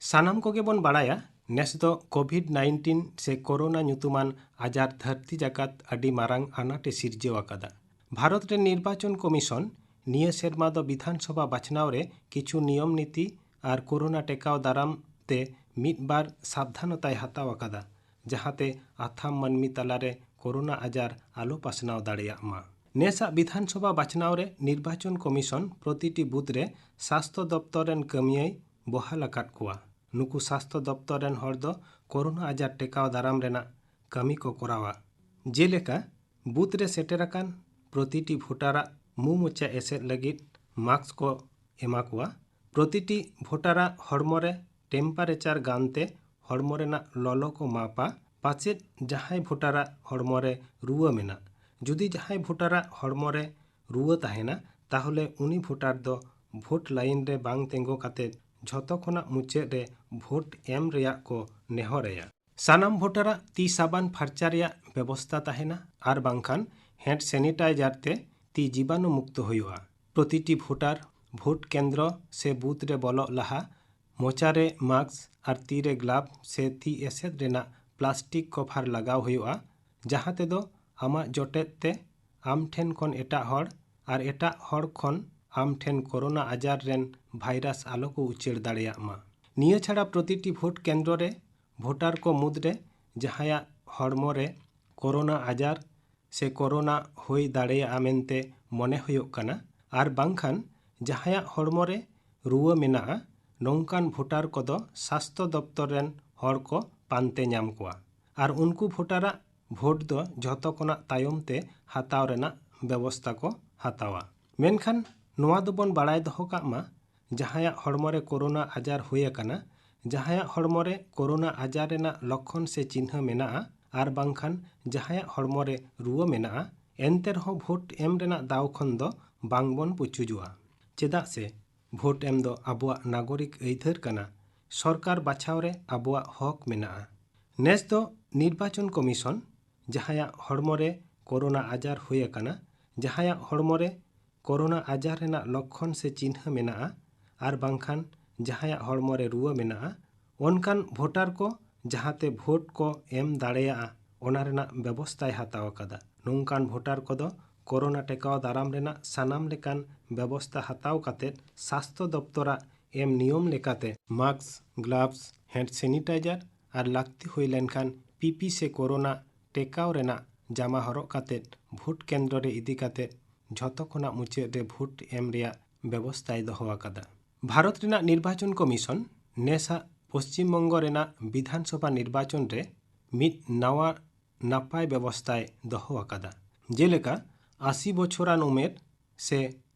ᱥᱟᱱᱟᱢ ᱠᱚᱜᱮ ᱵᱚᱱ ᱵᱟᱲᱟᱭᱟ, ᱱᱮᱥ ᱫᱚ ᱠᱳᱵᱷᱤᱰ ᱱᱟᱭᱤᱱᱴᱤᱱ ᱥᱮ ᱠᱳᱨᱳᱱᱟ ᱧᱩᱛᱩᱢᱟᱱ ᱟᱡᱟᱨ ᱫᱷᱟᱹᱨᱛᱤ ᱡᱟᱠᱟᱛ ᱟᱹᱰᱤ ᱢᱟᱨᱟᱝ ᱟᱱᱟᱴ ᱮ ᱥᱤᱨᱡᱟᱹᱣ ᱟᱠᱟᱫᱟ᱾ ᱵᱷᱟᱨᱚᱛ ᱨᱮ ᱱᱤᱨᱵᱟᱪᱚᱱ ᱠᱚᱢᱤᱥᱚᱱ ᱱᱤᱭᱟᱹ ᱥᱮᱨᱢᱟ ᱫᱚ ᱵᱤᱫᱷᱟᱱ ᱥᱚᱵᱷᱟ ᱵᱟᱪᱷᱱᱟᱣ ᱨᱮ ᱠᱤᱪᱷᱩ ᱱᱤᱭᱚᱢ ᱱᱤᱛᱤ ᱟᱨ ᱠᱳᱨᱳᱱᱟ ᱴᱮᱠᱟᱣ ᱫᱟᱨᱟᱢ ᱛᱮ ᱢᱤᱫ ᱵᱟᱨ ᱥᱟᱵᱫᱷᱟᱱᱚᱛᱟᱭ ᱦᱟᱛᱟᱣ ᱟᱠᱟᱫᱟ, ᱡᱟᱦᱟᱸᱛᱮ ᱟᱛᱷᱟᱢ ᱢᱟᱹᱱᱢᱤ ᱛᱟᱞᱟᱨᱮ ᱠᱳᱨᱳᱱᱟ ᱟᱡᱟᱨ ᱟᱞᱚ ᱯᱟᱥᱱᱟᱣ ᱫᱟᱲᱮᱭᱟᱜ ᱢᱟ᱾ ᱱᱮᱥᱟᱜ ᱵᱤᱫᱷᱟᱱ ᱥᱚᱵᱷᱟ ᱵᱟᱪᱷᱱᱟᱣ ᱨᱮ ᱱᱤᱨᱵᱟᱪᱚᱱ ᱠᱚᱢᱤᱥᱚᱱ ᱯᱨᱚᱛᱤᱴᱤ ᱵᱩᱛᱷ ᱨᱮ ᱥᱟᱥᱛᱷᱚ ᱫᱚᱯᱛᱚᱨ ᱨᱮᱱ ᱠᱟᱹᱢᱤᱭᱟᱹᱭ ᱵᱚᱦᱟᱞ ᱟᱠᱟᱫ ᱠᱚᱣᱟ᱾ ᱱᱩᱠᱩ ᱥᱟᱥᱛᱷᱚ ᱫᱚᱯᱛᱚᱨ ᱨᱮᱱ ᱦᱚᱲ ᱫᱚ ᱠᱳᱨᱳᱱᱟ ᱟᱡᱟᱨ ᱴᱮᱠᱟᱣ ᱫᱟᱨᱟᱢ ᱨᱮᱱᱟᱜ ᱠᱟᱹᱢᱤ ᱠᱚ ᱠᱚᱨᱟᱣᱟ᱾ ᱡᱮᱞᱮᱠᱟ, ᱵᱩᱛᱷ ᱨᱮ ᱥᱮᱴᱮᱨ ᱟᱠᱟᱱ ᱯᱨᱚᱛᱤᱴᱤ ᱵᱷᱳᱴᱟᱨᱟᱜ ᱢᱩ ᱢᱚᱪᱟ ᱮᱥᱮᱫ ᱞᱟᱹᱜᱤᱫ ᱢᱟᱥᱠ ᱠᱚ ᱮᱢᱟ ᱠᱚᱣᱟ᱾ ᱯᱨᱚᱛᱤᱴᱤ ᱵᱷᱳᱴᱟᱨᱟᱜ ᱦᱚᱲᱢᱚ ᱨᱮ ᱴᱮᱢᱯᱟᱨᱮᱪᱟᱨ ᱜᱟᱱ ᱛᱮ ᱦᱚᱲᱢᱚ ᱨᱮᱱᱟᱜ ᱞᱚᱞᱚ ᱠᱚ ᱢᱟᱯᱟ᱾ ᱯᱟᱪᱮᱫ ᱡᱟᱦᱟᱸᱭ ᱵᱷᱳᱴᱟᱨᱟᱜ ᱦᱚᱲᱢᱚ ᱨᱮ ᱨᱩᱣᱟᱹ ᱢᱮᱱᱟᱜ᱾ ᱡᱩᱫᱤ ᱡᱟᱦᱟᱸᱭ ᱵᱷᱳᱴᱟᱨᱟᱜ ᱦᱚᱲᱢᱚ ᱨᱮ ᱨᱩᱣᱟᱹ ᱛᱟᱦᱮᱱᱟ, ᱛᱟᱦᱚᱞᱮ ᱩᱱᱤ ᱵᱷᱳᱴᱟᱨ ᱫᱚ ᱵᱷᱳᱴ ᱞᱟᱭᱤᱱ ᱨᱮ ᱵᱟᱝ ᱛᱤᱸᱜᱩ ᱠᱟᱛᱮ ᱡᱷᱚᱛᱚ ᱠᱷᱚᱱᱟᱜ ᱢᱩᱪᱟᱹᱫ ᱨᱮ ᱵᱷᱳᱴ ᱮᱢ ᱨᱮᱭᱟᱜ ᱠᱚ ᱱᱮᱦᱚᱨ ᱟᱭᱟ᱾ ᱥᱟᱱᱟᱢ ᱵᱷᱳᱴᱟᱨᱟᱜ ᱛᱤ ᱥᱟᱵᱟᱱ ᱯᱷᱟᱨᱪᱟ ᱨᱮᱭᱟᱜ ᱵᱮᱵᱚᱥᱛᱟ ᱛᱟᱦᱮᱱᱟ ᱟᱨ ᱵᱟᱝᱠᱷᱟᱱ ᱦᱮᱱᱰ ᱥᱮᱱᱤᱴᱟᱭᱡᱟᱨ ᱛᱮ ᱛᱤ ᱡᱤᱵᱟᱱᱩ ᱢᱩᱠᱛᱚ ᱦᱩᱭᱩᱜᱼᱟ᱾ ᱯᱨᱚᱛᱤᱴᱤ ᱵᱷᱳᱴᱟᱨ ᱵᱷᱳᱴ ᱠᱮᱱᱫᱨᱚ ᱥᱮ ᱵᱩᱛᱷ ᱨᱮ ᱵᱚᱞᱚᱜ ᱞᱟᱦᱟ ᱢᱚᱪᱟ ᱨᱮ ᱢᱟᱥᱠ ᱟᱨ ᱛᱤ ᱨᱮ ᱜᱞᱟᱵᱷ ᱥᱮ ᱛᱤ ᱮᱥᱮᱫ ᱨᱮᱱᱟᱜ ᱯᱞᱟᱥᱴᱤᱠ ᱠᱚᱵᱷᱟᱨ ᱞᱟᱜᱟᱣ ᱦᱩᱭᱩᱜᱼᱟ, ᱡᱟᱦᱟᱸ ᱛᱮᱫᱚ ᱟᱢᱟᱜ ᱡᱚᱴᱮᱫ ᱛᱮ ᱟᱢ ᱴᱷᱮᱱ ᱠᱷᱚᱱ ᱮᱴᱟᱜ ᱦᱚᱲ ᱟᱨ ᱮᱴᱟᱜ ᱦᱚᱲ ᱠᱷᱚᱱ ᱟᱢ ᱴᱷᱮᱱ ᱠᱳᱨᱳᱱᱟ ᱟᱡᱟᱨ ᱨᱮᱱ ᱵᱷᱟᱭᱨᱟᱥ ᱟᱞᱚ ᱠᱚ ᱩᱪᱟᱹᱲ ᱫᱟᱲᱮᱭᱟᱜ ᱢᱟ᱾ ᱱᱤᱭᱟᱹ ᱪᱷᱟᱲᱟ ᱯᱨᱚᱛᱤᱴᱤ ᱵᱷᱳᱴ ᱠᱮᱱᱫᱨᱚ ᱨᱮ ᱵᱷᱳᱴᱟᱨ ᱠᱚ ᱢᱩᱫᱽᱨᱮ ᱡᱟᱦᱟᱸᱭᱟᱜ ᱦᱚᱲᱢᱚ ᱨᱮ ᱠᱳᱨᱳᱱᱟ ᱟᱡᱟᱨ ᱥᱮ ᱠᱳᱨᱳᱱᱟ ᱦᱩᱭ ᱫᱟᱲᱮᱭᱟᱜᱼᱟ ᱢᱮᱱᱛᱮ ᱢᱚᱱᱮ ᱦᱩᱭᱩᱜ ᱠᱟᱱᱟ ᱟᱨ ᱵᱟᱝᱠᱷᱟᱱ ᱡᱟᱦᱟᱸᱭᱟᱜ ᱦᱚᱲᱢᱚ ᱨᱮ ᱨᱩᱣᱟᱹ ᱢᱮᱱᱟᱜᱼᱟ, ᱱᱚᱝᱠᱟᱱ ᱵᱷᱳᱴᱟᱨ ᱠᱚᱫᱚ ᱥᱟᱥᱛᱷᱚ ᱫᱚᱯᱛᱚᱨ ᱨᱮᱱ ᱦᱚᱲ ᱠᱚ ᱯᱟᱱᱛᱮ ᱧᱟᱢ ᱠᱚᱣᱟ ᱟᱨ ᱩᱱᱠᱩ ᱵᱷᱳᱴᱟᱨᱟᱜ ᱵᱷᱳᱴ ᱫᱚ ᱡᱷᱚᱛᱚ ᱠᱷᱚᱱᱟᱜ ᱛᱟᱭᱚᱢ ᱛᱮ ᱦᱟᱛᱟᱣ ᱨᱮᱱᱟᱜ ᱵᱮᱵᱚᱥᱛᱟ ᱠᱚ ᱦᱟᱛᱟᱣᱟ᱾ ᱢᱮᱱᱠᱷᱟᱱ ᱱᱚᱣᱟ ᱫᱚᱵᱚᱱ ᱵᱟᱲᱟᱭ ᱫᱚᱦᱚ ᱠᱟᱜ ᱢᱟ, ᱡᱟᱦᱟᱸᱭᱟᱜ ᱦᱚᱲᱢᱚ ᱨᱮ ᱠᱳᱨᱳᱱᱟ ᱟᱡᱟᱨ ᱦᱩᱭ ᱟᱠᱟᱱᱟ, ᱡᱟᱦᱟᱸᱭᱟᱜ ᱦᱚᱲᱢᱚ ᱨᱮ ᱠᱳᱨᱳᱱᱟ ᱟᱡᱟᱨ ᱨᱮᱱᱟᱜ ᱞᱚᱠᱠᱷᱚᱱ ᱥᱮ ᱪᱤᱱᱦᱟᱹ ᱢᱮᱱᱟᱜᱼᱟ ᱟᱨ ᱵᱟᱝᱠᱷᱟᱱ ᱡᱟᱦᱟᱸᱭᱟᱜ ᱦᱚᱲᱢᱚ ᱨᱮ ᱨᱩᱣᱟᱹ ᱢᱮᱱᱟᱜᱼᱟ, ᱮᱱᱛᱮ ᱨᱮᱦᱚᱸ ᱵᱷᱳᱴ ᱮᱢ ᱨᱮᱱᱟᱜ ᱫᱟᱣ ᱠᱷᱚᱱ ᱫᱚ ᱵᱟᱝ ᱵᱚᱱ ᱯᱩᱪᱩᱡᱚᱜᱼᱟ᱾ ᱪᱮᱫᱟᱜ ᱥᱮ ᱵᱷᱳᱴ ᱮᱢ ᱫᱚ ᱟᱵᱚᱣᱟᱜ ᱱᱟᱜᱚᱨᱤᱠ ᱟᱹᱭᱫᱟᱹᱨ ᱠᱟᱱᱟ᱾ ᱥᱚᱨᱠᱟᱨ ᱵᱟᱪᱷᱟᱣ ᱨᱮ ᱟᱵᱚᱣᱟᱜ ᱦᱚᱠ ᱢᱮᱱᱟᱜᱼᱟ᱾ ᱱᱮᱥ ᱫᱚ ᱱᱤᱨᱵᱟᱪᱚᱱ ᱠᱚᱢᱤᱥᱚᱱ ᱡᱟᱦᱟᱸᱭᱟᱜ ᱦᱚᱲᱢᱚ ᱨᱮ ᱠᱳᱨᱳᱱᱟ ᱟᱡᱟᱨ ᱦᱩᱭ ᱟᱠᱟᱱᱟ, ᱡᱟᱦᱟᱸᱭᱟᱜ ᱦᱚᱲᱢᱚ ᱨᱮ ᱠᱳᱨᱳᱱᱟ ᱟᱡᱟᱨ ᱨᱮᱱᱟᱜ ᱞᱚᱠᱠᱷᱚᱱ ᱥᱮ ᱪᱤᱱᱦᱟᱹ ᱢᱮᱱᱟᱜᱼᱟ ᱟᱨ ᱵᱟᱝᱠᱷᱟᱱ ᱡᱟᱦᱟᱸᱭᱟᱜ ᱦᱚᱲᱢᱚ ᱨᱮ ᱨᱩᱣᱟᱹ ᱢᱮᱱᱟᱜᱼᱟ, ᱚᱱᱠᱟᱱ ᱵᱷᱳᱴᱟᱨ ᱠᱚ ᱡᱟᱦᱟᱸᱛᱮ ᱵᱷᱳᱴ ᱠᱚ ᱮᱢ ᱫᱟᱲᱮᱭᱟᱜᱼᱟ, ᱚᱱᱟ ᱨᱮᱱᱟᱜ ᱵᱮᱵᱚᱥᱛᱷᱟᱭ ᱦᱟᱛᱟᱣ ᱟᱠᱟᱫᱟ᱾ ᱱᱚᱝᱠᱟᱱ ᱵᱷᱳᱴᱟᱨ ᱠᱚᱫᱚ ᱠᱳᱨᱳᱱᱟ ᱴᱮᱠᱟᱣ ᱫᱟᱨᱟᱢ ᱨᱮᱱᱟᱜ ᱥᱟᱱᱟᱢ ᱞᱮᱠᱟᱱ ᱵᱮᱵᱚᱥᱛᱷᱟ ᱦᱟᱛᱟᱣ ᱠᱟᱛᱮ ᱥᱟᱥᱛᱷᱚ ᱫᱚᱯᱛᱚᱨᱟᱜ ᱮᱢ ᱱᱤᱭᱚᱢ ᱞᱮᱠᱟᱛᱮ ᱢᱟᱥᱠ, ᱜᱞᱟᱵᱷᱥ, ᱦᱮᱱᱰ ᱥᱮᱱᱤᱴᱟᱭᱡᱟᱨ ᱟᱨ ᱞᱟᱹᱠᱛᱤ ᱦᱩᱭ ᱞᱮᱱᱠᱷᱟᱱ ᱯᱤᱯᱤ ᱥᱮ ᱠᱳᱨᱳᱱᱟ ᱴᱮᱠᱟᱣ ᱨᱮᱱᱟᱜ ᱡᱟᱢᱟ ᱦᱚᱨᱚᱜ ᱠᱟᱛᱮ ᱵᱷᱳᱴ ᱠᱮᱱᱫᱨᱚ ᱨᱮ ᱤᱫᱤ ᱠᱟᱛᱮ ᱡᱷᱚᱛᱚ ᱠᱷᱚᱱᱟᱜ ᱢᱩᱪᱟᱹᱫ ᱨᱮ ᱵᱷᱳᱴ ᱮᱢ ᱨᱮᱭᱟᱜ ᱵᱮᱵᱚᱥᱛᱷᱟᱭ ᱫᱚᱦᱚ ᱟᱠᱟᱫᱟ᱾ ᱵᱷᱟᱨᱚᱛ ᱨᱮᱱᱟᱜ ᱱᱤᱨᱵᱟᱪᱚᱱ ᱠᱚᱢᱤᱥᱚᱱ ᱱᱮᱥᱟᱜ ᱯᱚᱥᱪᱤᱢ ᱵᱚᱝᱜᱚ ᱨᱮᱱᱟᱜ ᱵᱤᱫᱷᱟᱱ ᱥᱚᱵᱷᱟ ᱱᱤᱨᱵᱟᱪᱚᱱ ᱨᱮ ᱢᱤᱫ ᱱᱟᱣᱟ ᱱᱟᱯᱟᱭ ᱵᱮᱵᱚᱥᱛᱷᱟᱭ ᱫᱚᱦᱚ ᱟᱠᱟᱫᱟ᱾ ᱡᱮᱞᱮᱠᱟ, ᱟᱥᱤ ᱵᱚᱪᱷᱚᱨᱟᱱ ᱩᱢᱮᱨ ᱥᱮ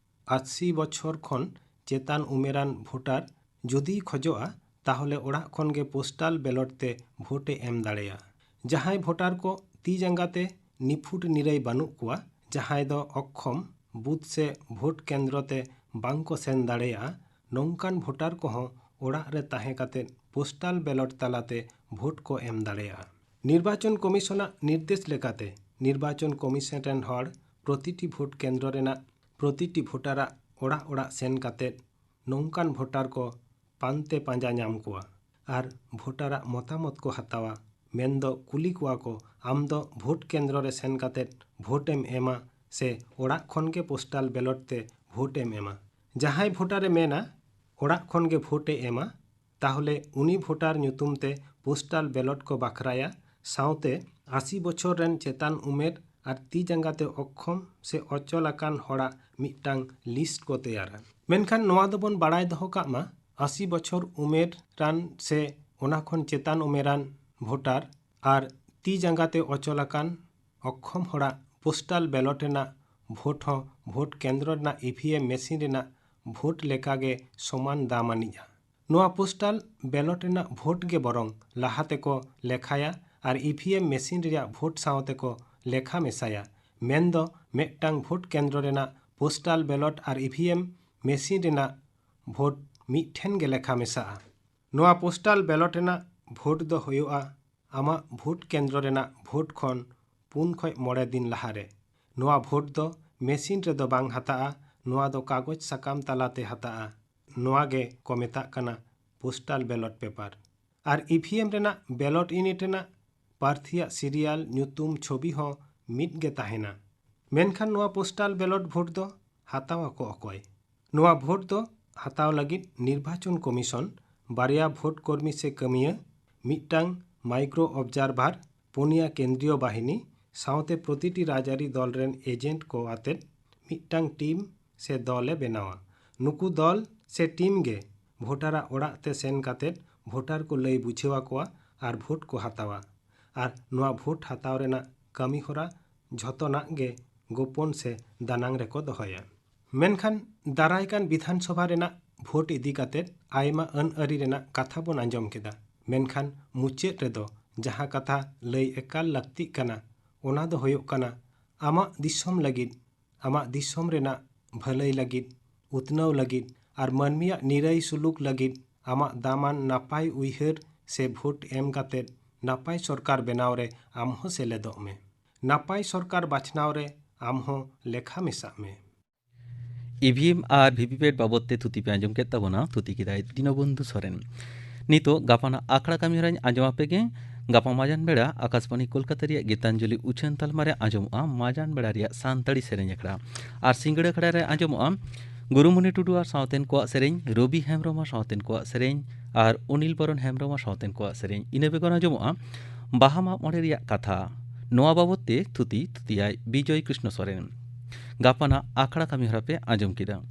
ᱟᱥᱤ ᱵᱚᱪᱷᱚᱨ ᱠᱷᱚᱱ ᱪᱮᱛᱟᱱ ᱩᱢᱮᱨᱟᱱ ᱵᱷᱳᱴᱟᱨ ᱡᱩᱫᱤᱭ ᱠᱷᱚᱡᱚᱜᱼᱟ, ᱛᱟᱦᱚᱞᱮ ᱚᱲᱟᱜ ᱠᱷᱚᱱ ᱜᱮ ᱯᱳᱥᱴᱟᱞ ᱵᱮᱞᱚᱴ ᱛᱮ ᱵᱷᱳᱴ ᱮ ᱮᱢ ᱫᱟᱲᱮᱭᱟᱜᱼᱟ᱾ ᱡᱟᱦᱟᱸᱭ ᱵᱷᱳᱴᱟᱨ ᱠᱚ ᱛᱤ ᱡᱟᱸᱜᱟ ᱛᱮ ᱱᱤᱯᱷᱩᱴ ᱱᱤᱨᱟᱹᱭ ᱵᱟᱹᱱᱩᱜ ᱠᱚᱣᱟ, ᱡᱟᱦᱟᱸᱭ ᱫᱚ ᱚᱠᱠᱷᱚᱢ, ᱵᱩᱛᱷ ᱥᱮ ᱵᱷᱳᱴ ᱠᱮᱱᱫᱨᱚ ᱛᱮ ᱵᱟᱝ ᱠᱚ ᱥᱮᱱ ᱫᱟᱲᱮᱭᱟᱜᱼᱟ, ᱱᱚᱝᱠᱟᱱ ᱵᱷᱳᱴᱟᱨ ᱠᱚᱦᱚᱸ ᱚᱲᱟᱜ ᱨᱮ ᱛᱟᱦᱮᱸ ᱠᱟᱛᱮ ᱯᱳᱥᱴᱟᱞ ᱵᱮᱞᱚᱴ ᱛᱟᱞᱟᱛᱮ ᱵᱷᱳᱴ ᱠᱚ ᱮᱢ ᱫᱟᱲᱮᱭᱟᱜᱼᱟ᱾ ᱱᱤᱨᱵᱟᱪᱚᱱ ᱠᱚᱢᱤᱥᱚᱱᱟᱜ ᱱᱤᱨᱫᱮᱥ ᱞᱮᱠᱟᱛᱮ, ᱱᱤᱨᱵᱟᱪᱚᱱ ᱠᱚᱢᱤᱥᱚᱱ ᱨᱮᱱ ᱦᱚᱲ ᱯᱨᱚᱛᱤᱴᱤ ᱵᱷᱳᱴ ᱠᱮᱱᱫᱨᱚ ᱨᱮᱱᱟᱜ ᱯᱨᱚᱛᱤᱴᱤ ᱵᱷᱳᱴᱟᱨᱟᱜ ᱚᱲᱟᱜ ᱚᱲᱟᱜ ᱥᱮᱱ ᱠᱟᱛᱮ ᱱᱚᱝᱠᱟᱱ ᱵᱷᱳᱴᱟᱨ ᱠᱚ ᱯᱟᱱᱛᱮ ᱯᱟᱸᱡᱟ ᱧᱟᱢ ᱠᱚᱣᱟ ᱟᱨ ᱵᱷᱳᱴᱟᱨᱟᱜ ᱢᱚᱛᱟᱢᱚᱛ ᱠᱚ ᱦᱟᱛᱟᱣᱟ᱾ ᱢᱮᱱᱫᱚ ᱠᱩᱞᱤ ᱠᱚᱣᱟ ᱠᱚ, "ᱟᱢ ᱫᱚ ᱵᱷᱳᱴ ᱠᱮᱱᱫᱨᱚ ᱨᱮ ᱥᱮᱱ ᱠᱟᱛᱮᱫ ᱵᱷᱳᱴ ᱮᱢ ᱮᱢᱟ ᱥᱮ ᱚᱲᱟᱜ ᱠᱷᱚᱱ ᱜᱮ ᱯᱳᱥᱴᱟᱞ ᱵᱮᱞᱚᱴ ᱛᱮ ᱵᱷᱳᱴ ᱮᱢ ᱮᱢᱟ?" ᱡᱟᱦᱟᱸᱭ ᱵᱷᱳᱴᱟᱨ ᱮ ᱢᱮᱱᱟ ᱚᱲᱟᱜ ᱠᱷᱚᱱ ᱜᱮ ᱵᱷᱳᱴ ᱮ ᱮᱢᱟ, ᱛᱟᱦᱚᱞᱮ ᱩᱱᱤ ᱵᱷᱳᱴᱟᱨ ᱧᱩᱛᱩᱢ ᱛᱮ ᱯᱳᱥᱴᱟᱞ ᱵᱮᱞᱚᱴ ᱠᱚ ᱵᱟᱠᱷᱨᱟᱭᱟ᱾ ᱥᱟᱶᱛᱮ ᱟᱥᱤ ᱵᱚᱪᱷᱚᱨ ᱨᱮᱱ ᱪᱮᱛᱟᱱ ᱩᱢᱮᱨ ᱟᱨ ᱛᱤ ᱡᱟᱸᱜᱟ ᱛᱮ ᱚᱠᱠᱷᱚᱢ ᱥᱮ ᱚᱪᱚᱞ ᱟᱠᱟᱱ ᱦᱚᱲᱟᱜ ᱢᱤᱫᱴᱟᱝ ᱞᱤᱥᱴ ᱠᱚ ᱛᱮᱭᱟᱨᱟ᱾ ᱢᱮᱱᱠᱷᱟᱱ ᱱᱚᱣᱟ ᱫᱚᱵᱚᱱ ᱵᱟᱲᱟᱭ ᱫᱚᱦᱚ ᱠᱟᱜ ᱢᱟ, ᱟᱥᱤ ᱵᱚᱪᱷᱚᱨ ᱩᱢᱮᱨᱟᱱ ᱥᱮ ᱚᱱᱟ ᱠᱷᱚᱱ ᱪᱮᱛᱟᱱ ᱩᱢᱮᱨᱟᱱ ᱵᱷᱳᱴᱟᱨ ᱟᱨ ᱛᱤ ᱡᱟᱸᱜᱟ ᱛᱮ ᱚᱪᱚᱞ ᱟᱠᱟᱱ ᱚᱠᱠᱷᱚᱢ ᱦᱚᱲᱟᱜ ᱯᱳᱥᱴᱟᱞ ᱵᱮᱞᱚᱴ ᱨᱮᱱᱟᱜ ᱵᱷᱳᱴ ᱦᱚᱸ ᱵᱷᱳᱴ ᱠᱮᱱᱫᱨᱚ ᱨᱮᱱᱟᱜ ᱤ ᱵᱷᱤ ᱮᱢ ᱢᱮᱥᱤᱱ ᱨᱮᱱᱟᱜ ᱵᱷᱳᱴ ᱞᱮᱠᱟᱜᱮ ᱥᱚᱢᱟᱱ ᱫᱟᱢ ᱟᱹᱱᱤᱡᱼᱟ᱾ ᱱᱚᱣᱟ ᱯᱳᱥᱴᱟᱞ ᱵᱮᱞᱚᱴ ᱨᱮᱱᱟᱜ ᱵᱷᱳᱴ ᱜᱮ ᱵᱚᱨᱚᱝ ᱞᱟᱦᱟ ᱛᱮᱠᱚ ᱞᱮᱠᱷᱟᱭᱟ ᱟᱨ ᱤ ᱵᱷᱤ ᱮᱢ ᱢᱮᱥᱤᱱ ᱨᱮᱭᱟᱜ ᱵᱷᱳᱴ ᱥᱟᱶ ᱛᱮᱠᱚ ᱞᱮᱠᱷᱟ ᱢᱮᱥᱟᱭᱟ᱾ ᱢᱮᱱᱫᱚ ᱢᱤᱫᱴᱟᱝ ᱵᱷᱳᱴ ᱠᱮᱱᱫᱨᱚ ᱨᱮᱱᱟᱜ ᱯᱳᱥᱴᱟᱞ ᱵᱮᱞᱚᱴ ᱟᱨ ᱤ ᱵᱷᱤ ᱮᱢ ᱢᱮᱥᱤᱱ ᱨᱮᱱᱟᱜ ᱵᱷᱳᱴ ᱢᱤᱫ ᱴᱷᱮᱱ ᱜᱮ ᱞᱮᱠᱷᱟ ᱢᱮᱥᱟᱜᱼᱟ᱾ ᱱᱚᱣᱟ ᱯᱳᱥᱴᱟᱞ ᱵᱮᱞᱚᱴ ᱨᱮᱱᱟᱜ ᱵᱷᱳᱴ ᱫᱚ ᱦᱩᱭᱩᱜᱼᱟ ᱟᱢᱟᱜ ᱵᱷᱳᱴ ᱠᱮᱱᱫᱨᱚ ᱨᱮᱱᱟᱜ ᱵᱷᱳᱴ ᱠᱷᱚᱱ ᱯᱩᱱ ᱠᱷᱚᱱ ᱢᱚᱬᱮ ᱫᱤᱱ ᱞᱟᱦᱟᱨᱮ᱾ ᱱᱚᱣᱟ ᱵᱷᱳᱴ ᱫᱚ ᱢᱮᱥᱤᱱ ᱨᱮᱫᱚ ᱵᱟᱝ ᱦᱟᱛᱟᱜᱼᱟ, ᱱᱚᱣᱟ ᱫᱚ ᱠᱟᱜᱚᱡᱽ ᱥᱟᱠᱟᱢ ᱛᱟᱞᱟᱛᱮ ᱦᱟᱛᱟᱜᱼᱟ᱾ ᱱᱚᱣᱟ ᱜᱮ ᱠᱚ ᱢᱮᱛᱟᱜ ᱠᱟᱱᱟ ᱯᱳᱥᱴᱟᱞ ᱵᱮᱞᱚᱴ ᱯᱮᱯᱟᱨ᱾ ᱟᱨ ᱤ ᱵᱷᱤ ᱮᱢ ᱨᱮᱱᱟᱜ ᱵᱮᱞᱚᱴ ᱤᱭᱩᱱᱤᱴ ᱨᱮᱱᱟᱜ ᱯᱨᱟᱨᱛᱷᱤᱭᱟᱜ ᱥᱤᱨᱤᱭᱟᱞ, ᱧᱩᱛᱩᱢ, ᱪᱷᱚᱵᱤ ᱦᱚᱸ ᱢᱤᱫ ᱜᱮ ᱛᱟᱦᱮᱱᱟ᱾ ᱢᱮᱱᱠᱷᱟᱱ ᱱᱚᱣᱟ ᱯᱳᱥᱴᱟᱞ ᱵᱮᱞᱚᱴ ᱵᱷᱳᱴ ᱫᱚ ᱦᱟᱛᱟᱣ ᱟᱠᱚ ᱚᱠᱚᱭ? ᱱᱚᱣᱟ ᱵᱷᱳᱴ ᱫᱚ ᱦᱟᱛᱟᱣ ᱞᱟᱹᱜᱤᱫ ᱱᱤᱨᱵᱟᱪᱚᱱ ᱠᱚᱢᱤᱥᱚᱱ ᱵᱟᱨᱭᱟ ᱵᱷᱳᱴ ᱠᱚᱨᱢᱤ ᱥᱮ ᱠᱟᱹᱢᱤᱭᱟᱹ, ᱢᱤᱫᱴᱟᱝ ᱢᱟᱭᱠᱨᱳ ᱚᱵᱡᱟᱨᱵᱷᱟᱨ, ᱯᱩᱱᱭᱟ ᱠᱮᱱᱫᱨᱤᱭᱚ ᱵᱟᱦᱤᱱᱤ ᱥᱟᱶᱛᱮ ᱯᱨᱚᱛᱤᱴᱤ ᱨᱟᱡᱽᱟᱹᱨᱤ ᱫᱚᱞ ᱨᱮᱱ ᱮᱡᱮᱱᱴ ᱠᱚ ᱟᱛᱮᱫ ᱢᱤᱫᱴᱟᱝ ᱴᱤᱢ ᱥᱮ ᱫᱚᱞ ᱮ ᱵᱮᱱᱟᱣᱟ᱾ ᱱᱩᱠᱩ ᱫᱚᱞ ᱥᱮ ᱴᱤᱢ ᱜᱮ ᱵᱷᱳᱴᱟᱨᱟᱜ ᱚᱲᱟᱜ ᱛᱮ ᱥᱮᱱ ᱠᱟᱛᱮᱫ ᱵᱷᱳᱴᱟᱨ ᱠᱚ ᱞᱟᱹᱭ ᱵᱩᱡᱷᱟᱹᱣ ᱟᱠᱚᱣᱟ ᱟᱨ ᱵᱷᱳᱴ ᱠᱚ ᱦᱟᱛᱟᱣᱟ᱾ ᱟᱨ ᱱᱚᱣᱟ ᱵᱷᱳᱴ ᱦᱟᱛᱟᱣ ᱨᱮᱱᱟᱜ ᱠᱟᱹᱢᱤ ᱦᱚᱨᱟ ᱡᱷᱚᱛᱚᱱᱟᱜ ᱜᱮ ᱜᱳᱯᱚᱱ ᱥᱮ ᱫᱟᱱᱟᱝ ᱨᱮᱠᱚ ᱫᱚᱦᱚᱭᱟ᱾ ᱢᱮᱱᱠᱷᱟᱱ ᱫᱟᱨᱟᱭ ᱠᱟᱱ ᱵᱤᱫᱷᱟᱱ ᱥᱚᱵᱷᱟ ᱨᱮᱱᱟᱜ ᱵᱷᱳᱴ ᱤᱫᱤ ᱠᱟᱛᱮᱫ ᱟᱭᱢᱟ ᱟᱹᱱ ᱟᱹᱨᱤ ᱨᱮᱱᱟᱜ ᱠᱟᱛᱷᱟ ᱵᱚᱱ ᱟᱸᱡᱚᱢ ᱠᱮᱫᱟ, ᱢᱮᱱᱠᱷᱟᱱ ᱢᱩᱪᱟᱹᱫ ᱨᱮᱫᱚ ᱡᱟᱦᱟᱸ ᱠᱟᱛᱷᱟ ᱞᱟᱹᱭ ᱮᱠᱟᱞ ᱞᱟᱹᱠᱛᱤᱜ ᱠᱟᱱᱟ, ᱚᱱᱟ ᱫᱚ ᱦᱩᱭᱩᱜ ᱠᱟᱱᱟ ᱟᱢᱟᱜ ᱫᱤᱥᱚᱢ ᱞᱟᱹᱜᱤᱫ, ᱟᱢᱟᱜ ᱫᱤᱥᱚᱢ ᱨᱮᱱᱟᱜ ᱵᱷᱟᱹᱞᱟᱹᱭ ᱞᱟᱹᱜᱤᱫ, ᱩᱛᱱᱟᱹᱣ ᱞᱟᱹᱜᱤᱫ ᱟᱨ ᱢᱟᱹᱱᱢᱤᱭᱟᱜ ᱱᱤᱨᱟᱹᱭ ᱥᱩᱞᱩᱠ ᱞᱟᱹᱜᱤᱫ ᱟᱢᱟᱜ ᱫᱟᱢᱟᱱ ᱱᱟᱯᱟᱭ ᱩᱭᱦᱟᱹᱨ ᱥᱮ ᱵᱷᱳᱴ ᱮᱢ ᱠᱟᱛᱮᱫ ᱱᱟᱯᱟᱭ ᱥᱚᱨᱠᱟᱨ ᱵᱮᱱᱟᱣ ᱨᱮ ᱟᱢ ᱦᱚᱸ ᱥᱮᱞᱮᱫᱚᱜ ᱢᱮ᱾ ᱱᱟᱯᱟᱭ ᱥᱚᱨᱠᱟᱨ ᱵᱟᱪᱷᱱᱟᱣ ᱨᱮ ᱟᱢ ᱦᱚᱸ ᱞᱮᱠᱷᱟ ᱢᱮᱥᱟᱜ ᱢᱮ᱾ ᱤ ᱵᱷᱤ ᱮᱢ ᱟᱨ ᱵᱷᱤ ᱯᱷᱤ ᱯᱮᱴ ᱵᱟᱵᱚᱫ ᱛᱮ ᱛᱷᱩᱛᱤ ᱯᱮ ᱟᱸᱡᱚᱢ ᱠᱮᱫ ᱛᱟᱵᱚᱱᱟ, ᱛᱷᱩᱛᱤ ᱠᱮᱫᱟᱭ ᱫᱤᱱᱚᱵᱚᱱᱫᱷᱩ ᱥᱚᱨᱮᱱ᱾ ᱱᱤᱛᱚᱜ ᱜᱟᱯᱟᱱᱟᱜ ᱟᱠᱷᱲᱟ ᱠᱟᱹᱢᱤ ᱦᱚᱨᱟᱧ ᱟᱸᱡᱚᱢ ᱟᱯᱮ ᱜᱮ᱾ ᱜᱟᱯᱟ ᱢᱟᱡᱟᱱ ᱵᱮᱲᱟ ᱟᱠᱟᱥᱵᱟᱱᱤ ᱠᱳᱞᱠᱟᱛᱟ ᱨᱮᱭᱟᱜ ᱜᱤᱛᱟᱧᱡᱚᱞᱤ ᱩᱪᱷᱟᱹᱱ ᱛᱟᱞᱢᱟ ᱨᱮ ᱟᱸᱡᱚᱢᱚᱜᱼᱟ ᱢᱟᱡᱟᱱ ᱵᱮᱲᱟ ᱨᱮᱭᱟᱜ ᱥᱟᱱᱛᱟᱲᱤ ᱥᱮᱨᱮᱧ ᱟᱠᱷᱲᱟ᱾ ᱟᱨ ᱥᱤᱸᱜᱟᱹᱲ ᱟᱠᱷᱲᱟ ᱨᱮ ᱟᱸᱡᱚᱢᱚᱜᱼᱟ ᱜᱩᱨᱩᱢᱩᱱᱤ ᱴᱩᱰᱩ ᱟᱨ ᱥᱟᱶᱛᱮᱱ ᱠᱚᱣᱟᱜ ᱥᱮᱨᱮᱧ, ᱨᱚᱵᱤ ᱦᱮᱢᱵᱽᱨᱚᱢ ᱟᱨ ᱥᱟᱶᱛᱮᱱ ᱠᱚᱣᱟᱜ ᱥᱮᱨᱮᱧ ᱟᱨ ᱚᱱᱤᱞ ᱵᱚᱨᱚᱱ ᱦᱮᱢᱵᱽᱨᱚᱢ ᱟᱨ ᱥᱟᱶᱛᱮᱱ ᱠᱚᱣᱟᱜ ᱥᱮᱨᱮᱧ᱾ ᱤᱱᱟᱹ ᱵᱮᱜᱚᱨ ᱟᱸᱡᱚᱢᱚᱜᱼᱟ ᱵᱟᱦᱟ ᱢᱟᱜ ᱢᱚᱬᱮ ᱨᱮᱭᱟᱜ ᱠᱟᱛᱷᱟ᱾ ᱱᱚᱣᱟ ᱵᱟᱵᱚᱛ ᱛᱮ ᱛᱷᱩᱛᱤ ᱛᱷᱩᱛᱤᱭᱟᱭ ᱵᱤᱡᱚᱭ ᱠᱨᱤᱥᱱᱚ ᱥᱚᱨᱮᱱ᱾ ᱜᱟᱯᱟᱱᱟᱜ ᱟᱠᱷᱲᱟ ᱠᱟᱹᱢᱤᱦᱚᱨᱟ ᱯᱮ ᱟᱸᱡᱚᱢ ᱠᱮᱫᱟ᱾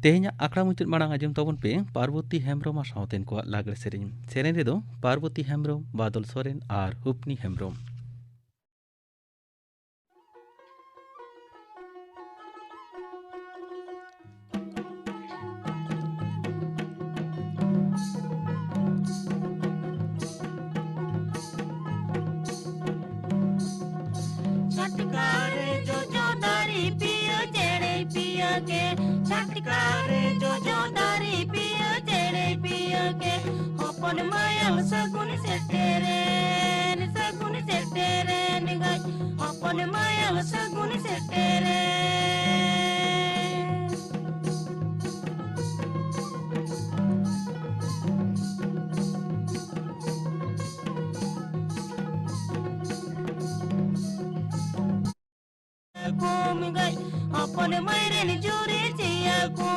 ᱛᱮᱦᱮᱧᱟᱜ ᱟᱠᱷᱲᱟ ᱢᱩᱪᱟᱹᱫ ᱢᱟᱲᱟᱝ ᱟᱸᱡᱚᱢ ᱛᱟᱵᱚᱱ ᱯᱮ ᱯᱟᱨᱵᱚᱛᱤ ᱦᱮᱢᱵᱽᱨᱚᱢ ᱟᱨ ᱥᱟᱶᱛᱮᱱ ᱠᱚᱣᱟᱜ ᱞᱟᱜᱽᱲᱮ ᱥᱮᱨᱮᱧ᱾ ᱥᱮᱨᱮᱧ ᱨᱮᱫᱚ ᱯᱟᱨᱵᱚᱛᱤ ᱦᱮᱢᱵᱽᱨᱚᱢ, ᱵᱟᱫᱚᱞ ᱥᱚᱨᱮᱱ ᱟᱨ ᱦᱩᱯᱱᱤ ᱦᱮᱢᱵᱽᱨᱚᱢ᱾ ᱪᱷᱟᱴᱠᱟ ᱨᱮ ᱡᱚᱡᱚ ᱫᱟᱨᱮ ᱯᱤᱭᱟᱹ ᱪᱮᱬᱮ ᱯᱤᱭᱟᱹ ᱜᱮ, ᱪᱷᱟᱴᱠᱟ ᱨᱮ ᱡᱚᱡᱚ ᱫᱟᱨᱮ ᱯᱤᱭᱟᱹ ᱪᱮᱬᱮ ᱯᱤᱭᱟᱹ ᱜᱮ, ᱦᱚᱯᱚᱱ ᱢᱟᱭᱟᱝ ᱥᱟᱹᱜᱩᱱ ᱥᱮᱴᱮᱨᱮᱱ, ᱥᱟᱹᱜᱩᱱ ᱥᱮᱴᱮᱨᱮᱱ ᱜᱟᱹᱭ, ᱦᱚᱯᱚᱱ ᱢᱟᱭᱟᱝ ᱥᱟᱹᱜᱩᱱ ᱥᱮᱴᱮᱨᱮᱱ᱾ ᱠᱚᱢ ᱜᱟᱹᱭ ᱦᱚᱯᱚᱱ ᱢᱟᱹᱭ ᱨᱮᱱ ᱡᱩᱨᱤ ᱪᱮᱭᱟ ᱠᱚ᱾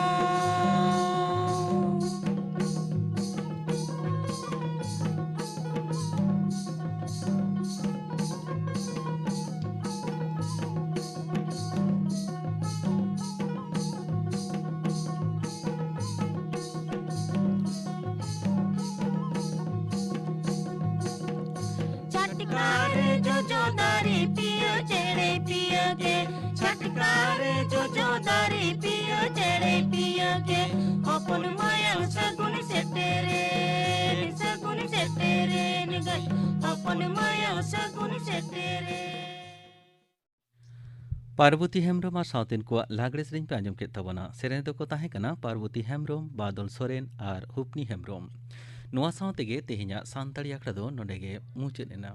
ᱪᱷᱟᱴᱠᱟ ᱨᱮ ᱡᱚᱡᱚ ᱫᱟᱨᱮ ᱯᱤᱭᱟᱹ ᱪᱮᱬᱮ ᱯᱤᱭᱟᱹ ᱜᱮ, ᱪᱷᱟᱴᱠᱟ ᱨᱮ ᱡᱚᱡᱚ ᱫᱟᱨᱮ ᱯᱤᱭᱟᱹ ᱪᱮᱬᱮ ᱯᱤᱭᱟᱹ ᱜᱮ, ᱦᱚᱯᱚᱱ ᱢᱟᱭᱟᱝ ᱥᱟᱹᱜᱩᱱ ᱥᱮᱴᱮᱨᱮᱱ, ᱥᱟᱹᱜᱩᱱ ᱥᱮᱴᱮᱨᱮᱱ ᱜᱟᱹᱭ, ᱦᱚᱯᱚᱱ ᱢᱟᱭᱟᱝ ᱥᱟᱹᱜᱩᱱ ᱥᱮᱴᱮᱨᱮᱱ᱾ ᱯᱟᱨᱵᱚᱛᱤ ᱦᱮᱢᱵᱽᱨᱚᱢ ᱟᱨ ᱥᱟᱶᱛᱮᱱ ᱠᱚᱣᱟᱜ ᱞᱟᱜᱽᱲᱮ ᱥᱮᱨᱮᱧ ᱯᱮ ᱟᱸᱡᱚᱢ ᱠᱮᱫ ᱛᱟᱵᱚᱱᱟ᱾ ᱥᱮᱨᱮᱧ ᱫᱚᱠᱚ ᱛᱟᱦᱮᱸ ᱠᱟᱱᱟ ᱯᱟᱨᱵᱚᱛᱤ ᱦᱮᱢᱵᱽᱨᱚᱢ, ᱵᱟᱫᱚᱞ ᱥᱚᱨᱮᱱ ᱟᱨ ᱦᱩᱯᱱᱤ ᱦᱮᱢᱵᱽᱨᱚᱢ᱾ ᱱᱚᱣᱟ ᱥᱟᱶ ᱛᱮᱜᱮ ᱛᱮᱦᱮᱧᱟᱜ ᱥᱟᱱᱛᱟᱲᱤ ᱟᱠᱷᱲᱟ ᱫᱚ ᱱᱚᱰᱮ ᱜᱮ ᱢᱩᱪᱟᱹᱫ ᱮᱱᱟ᱾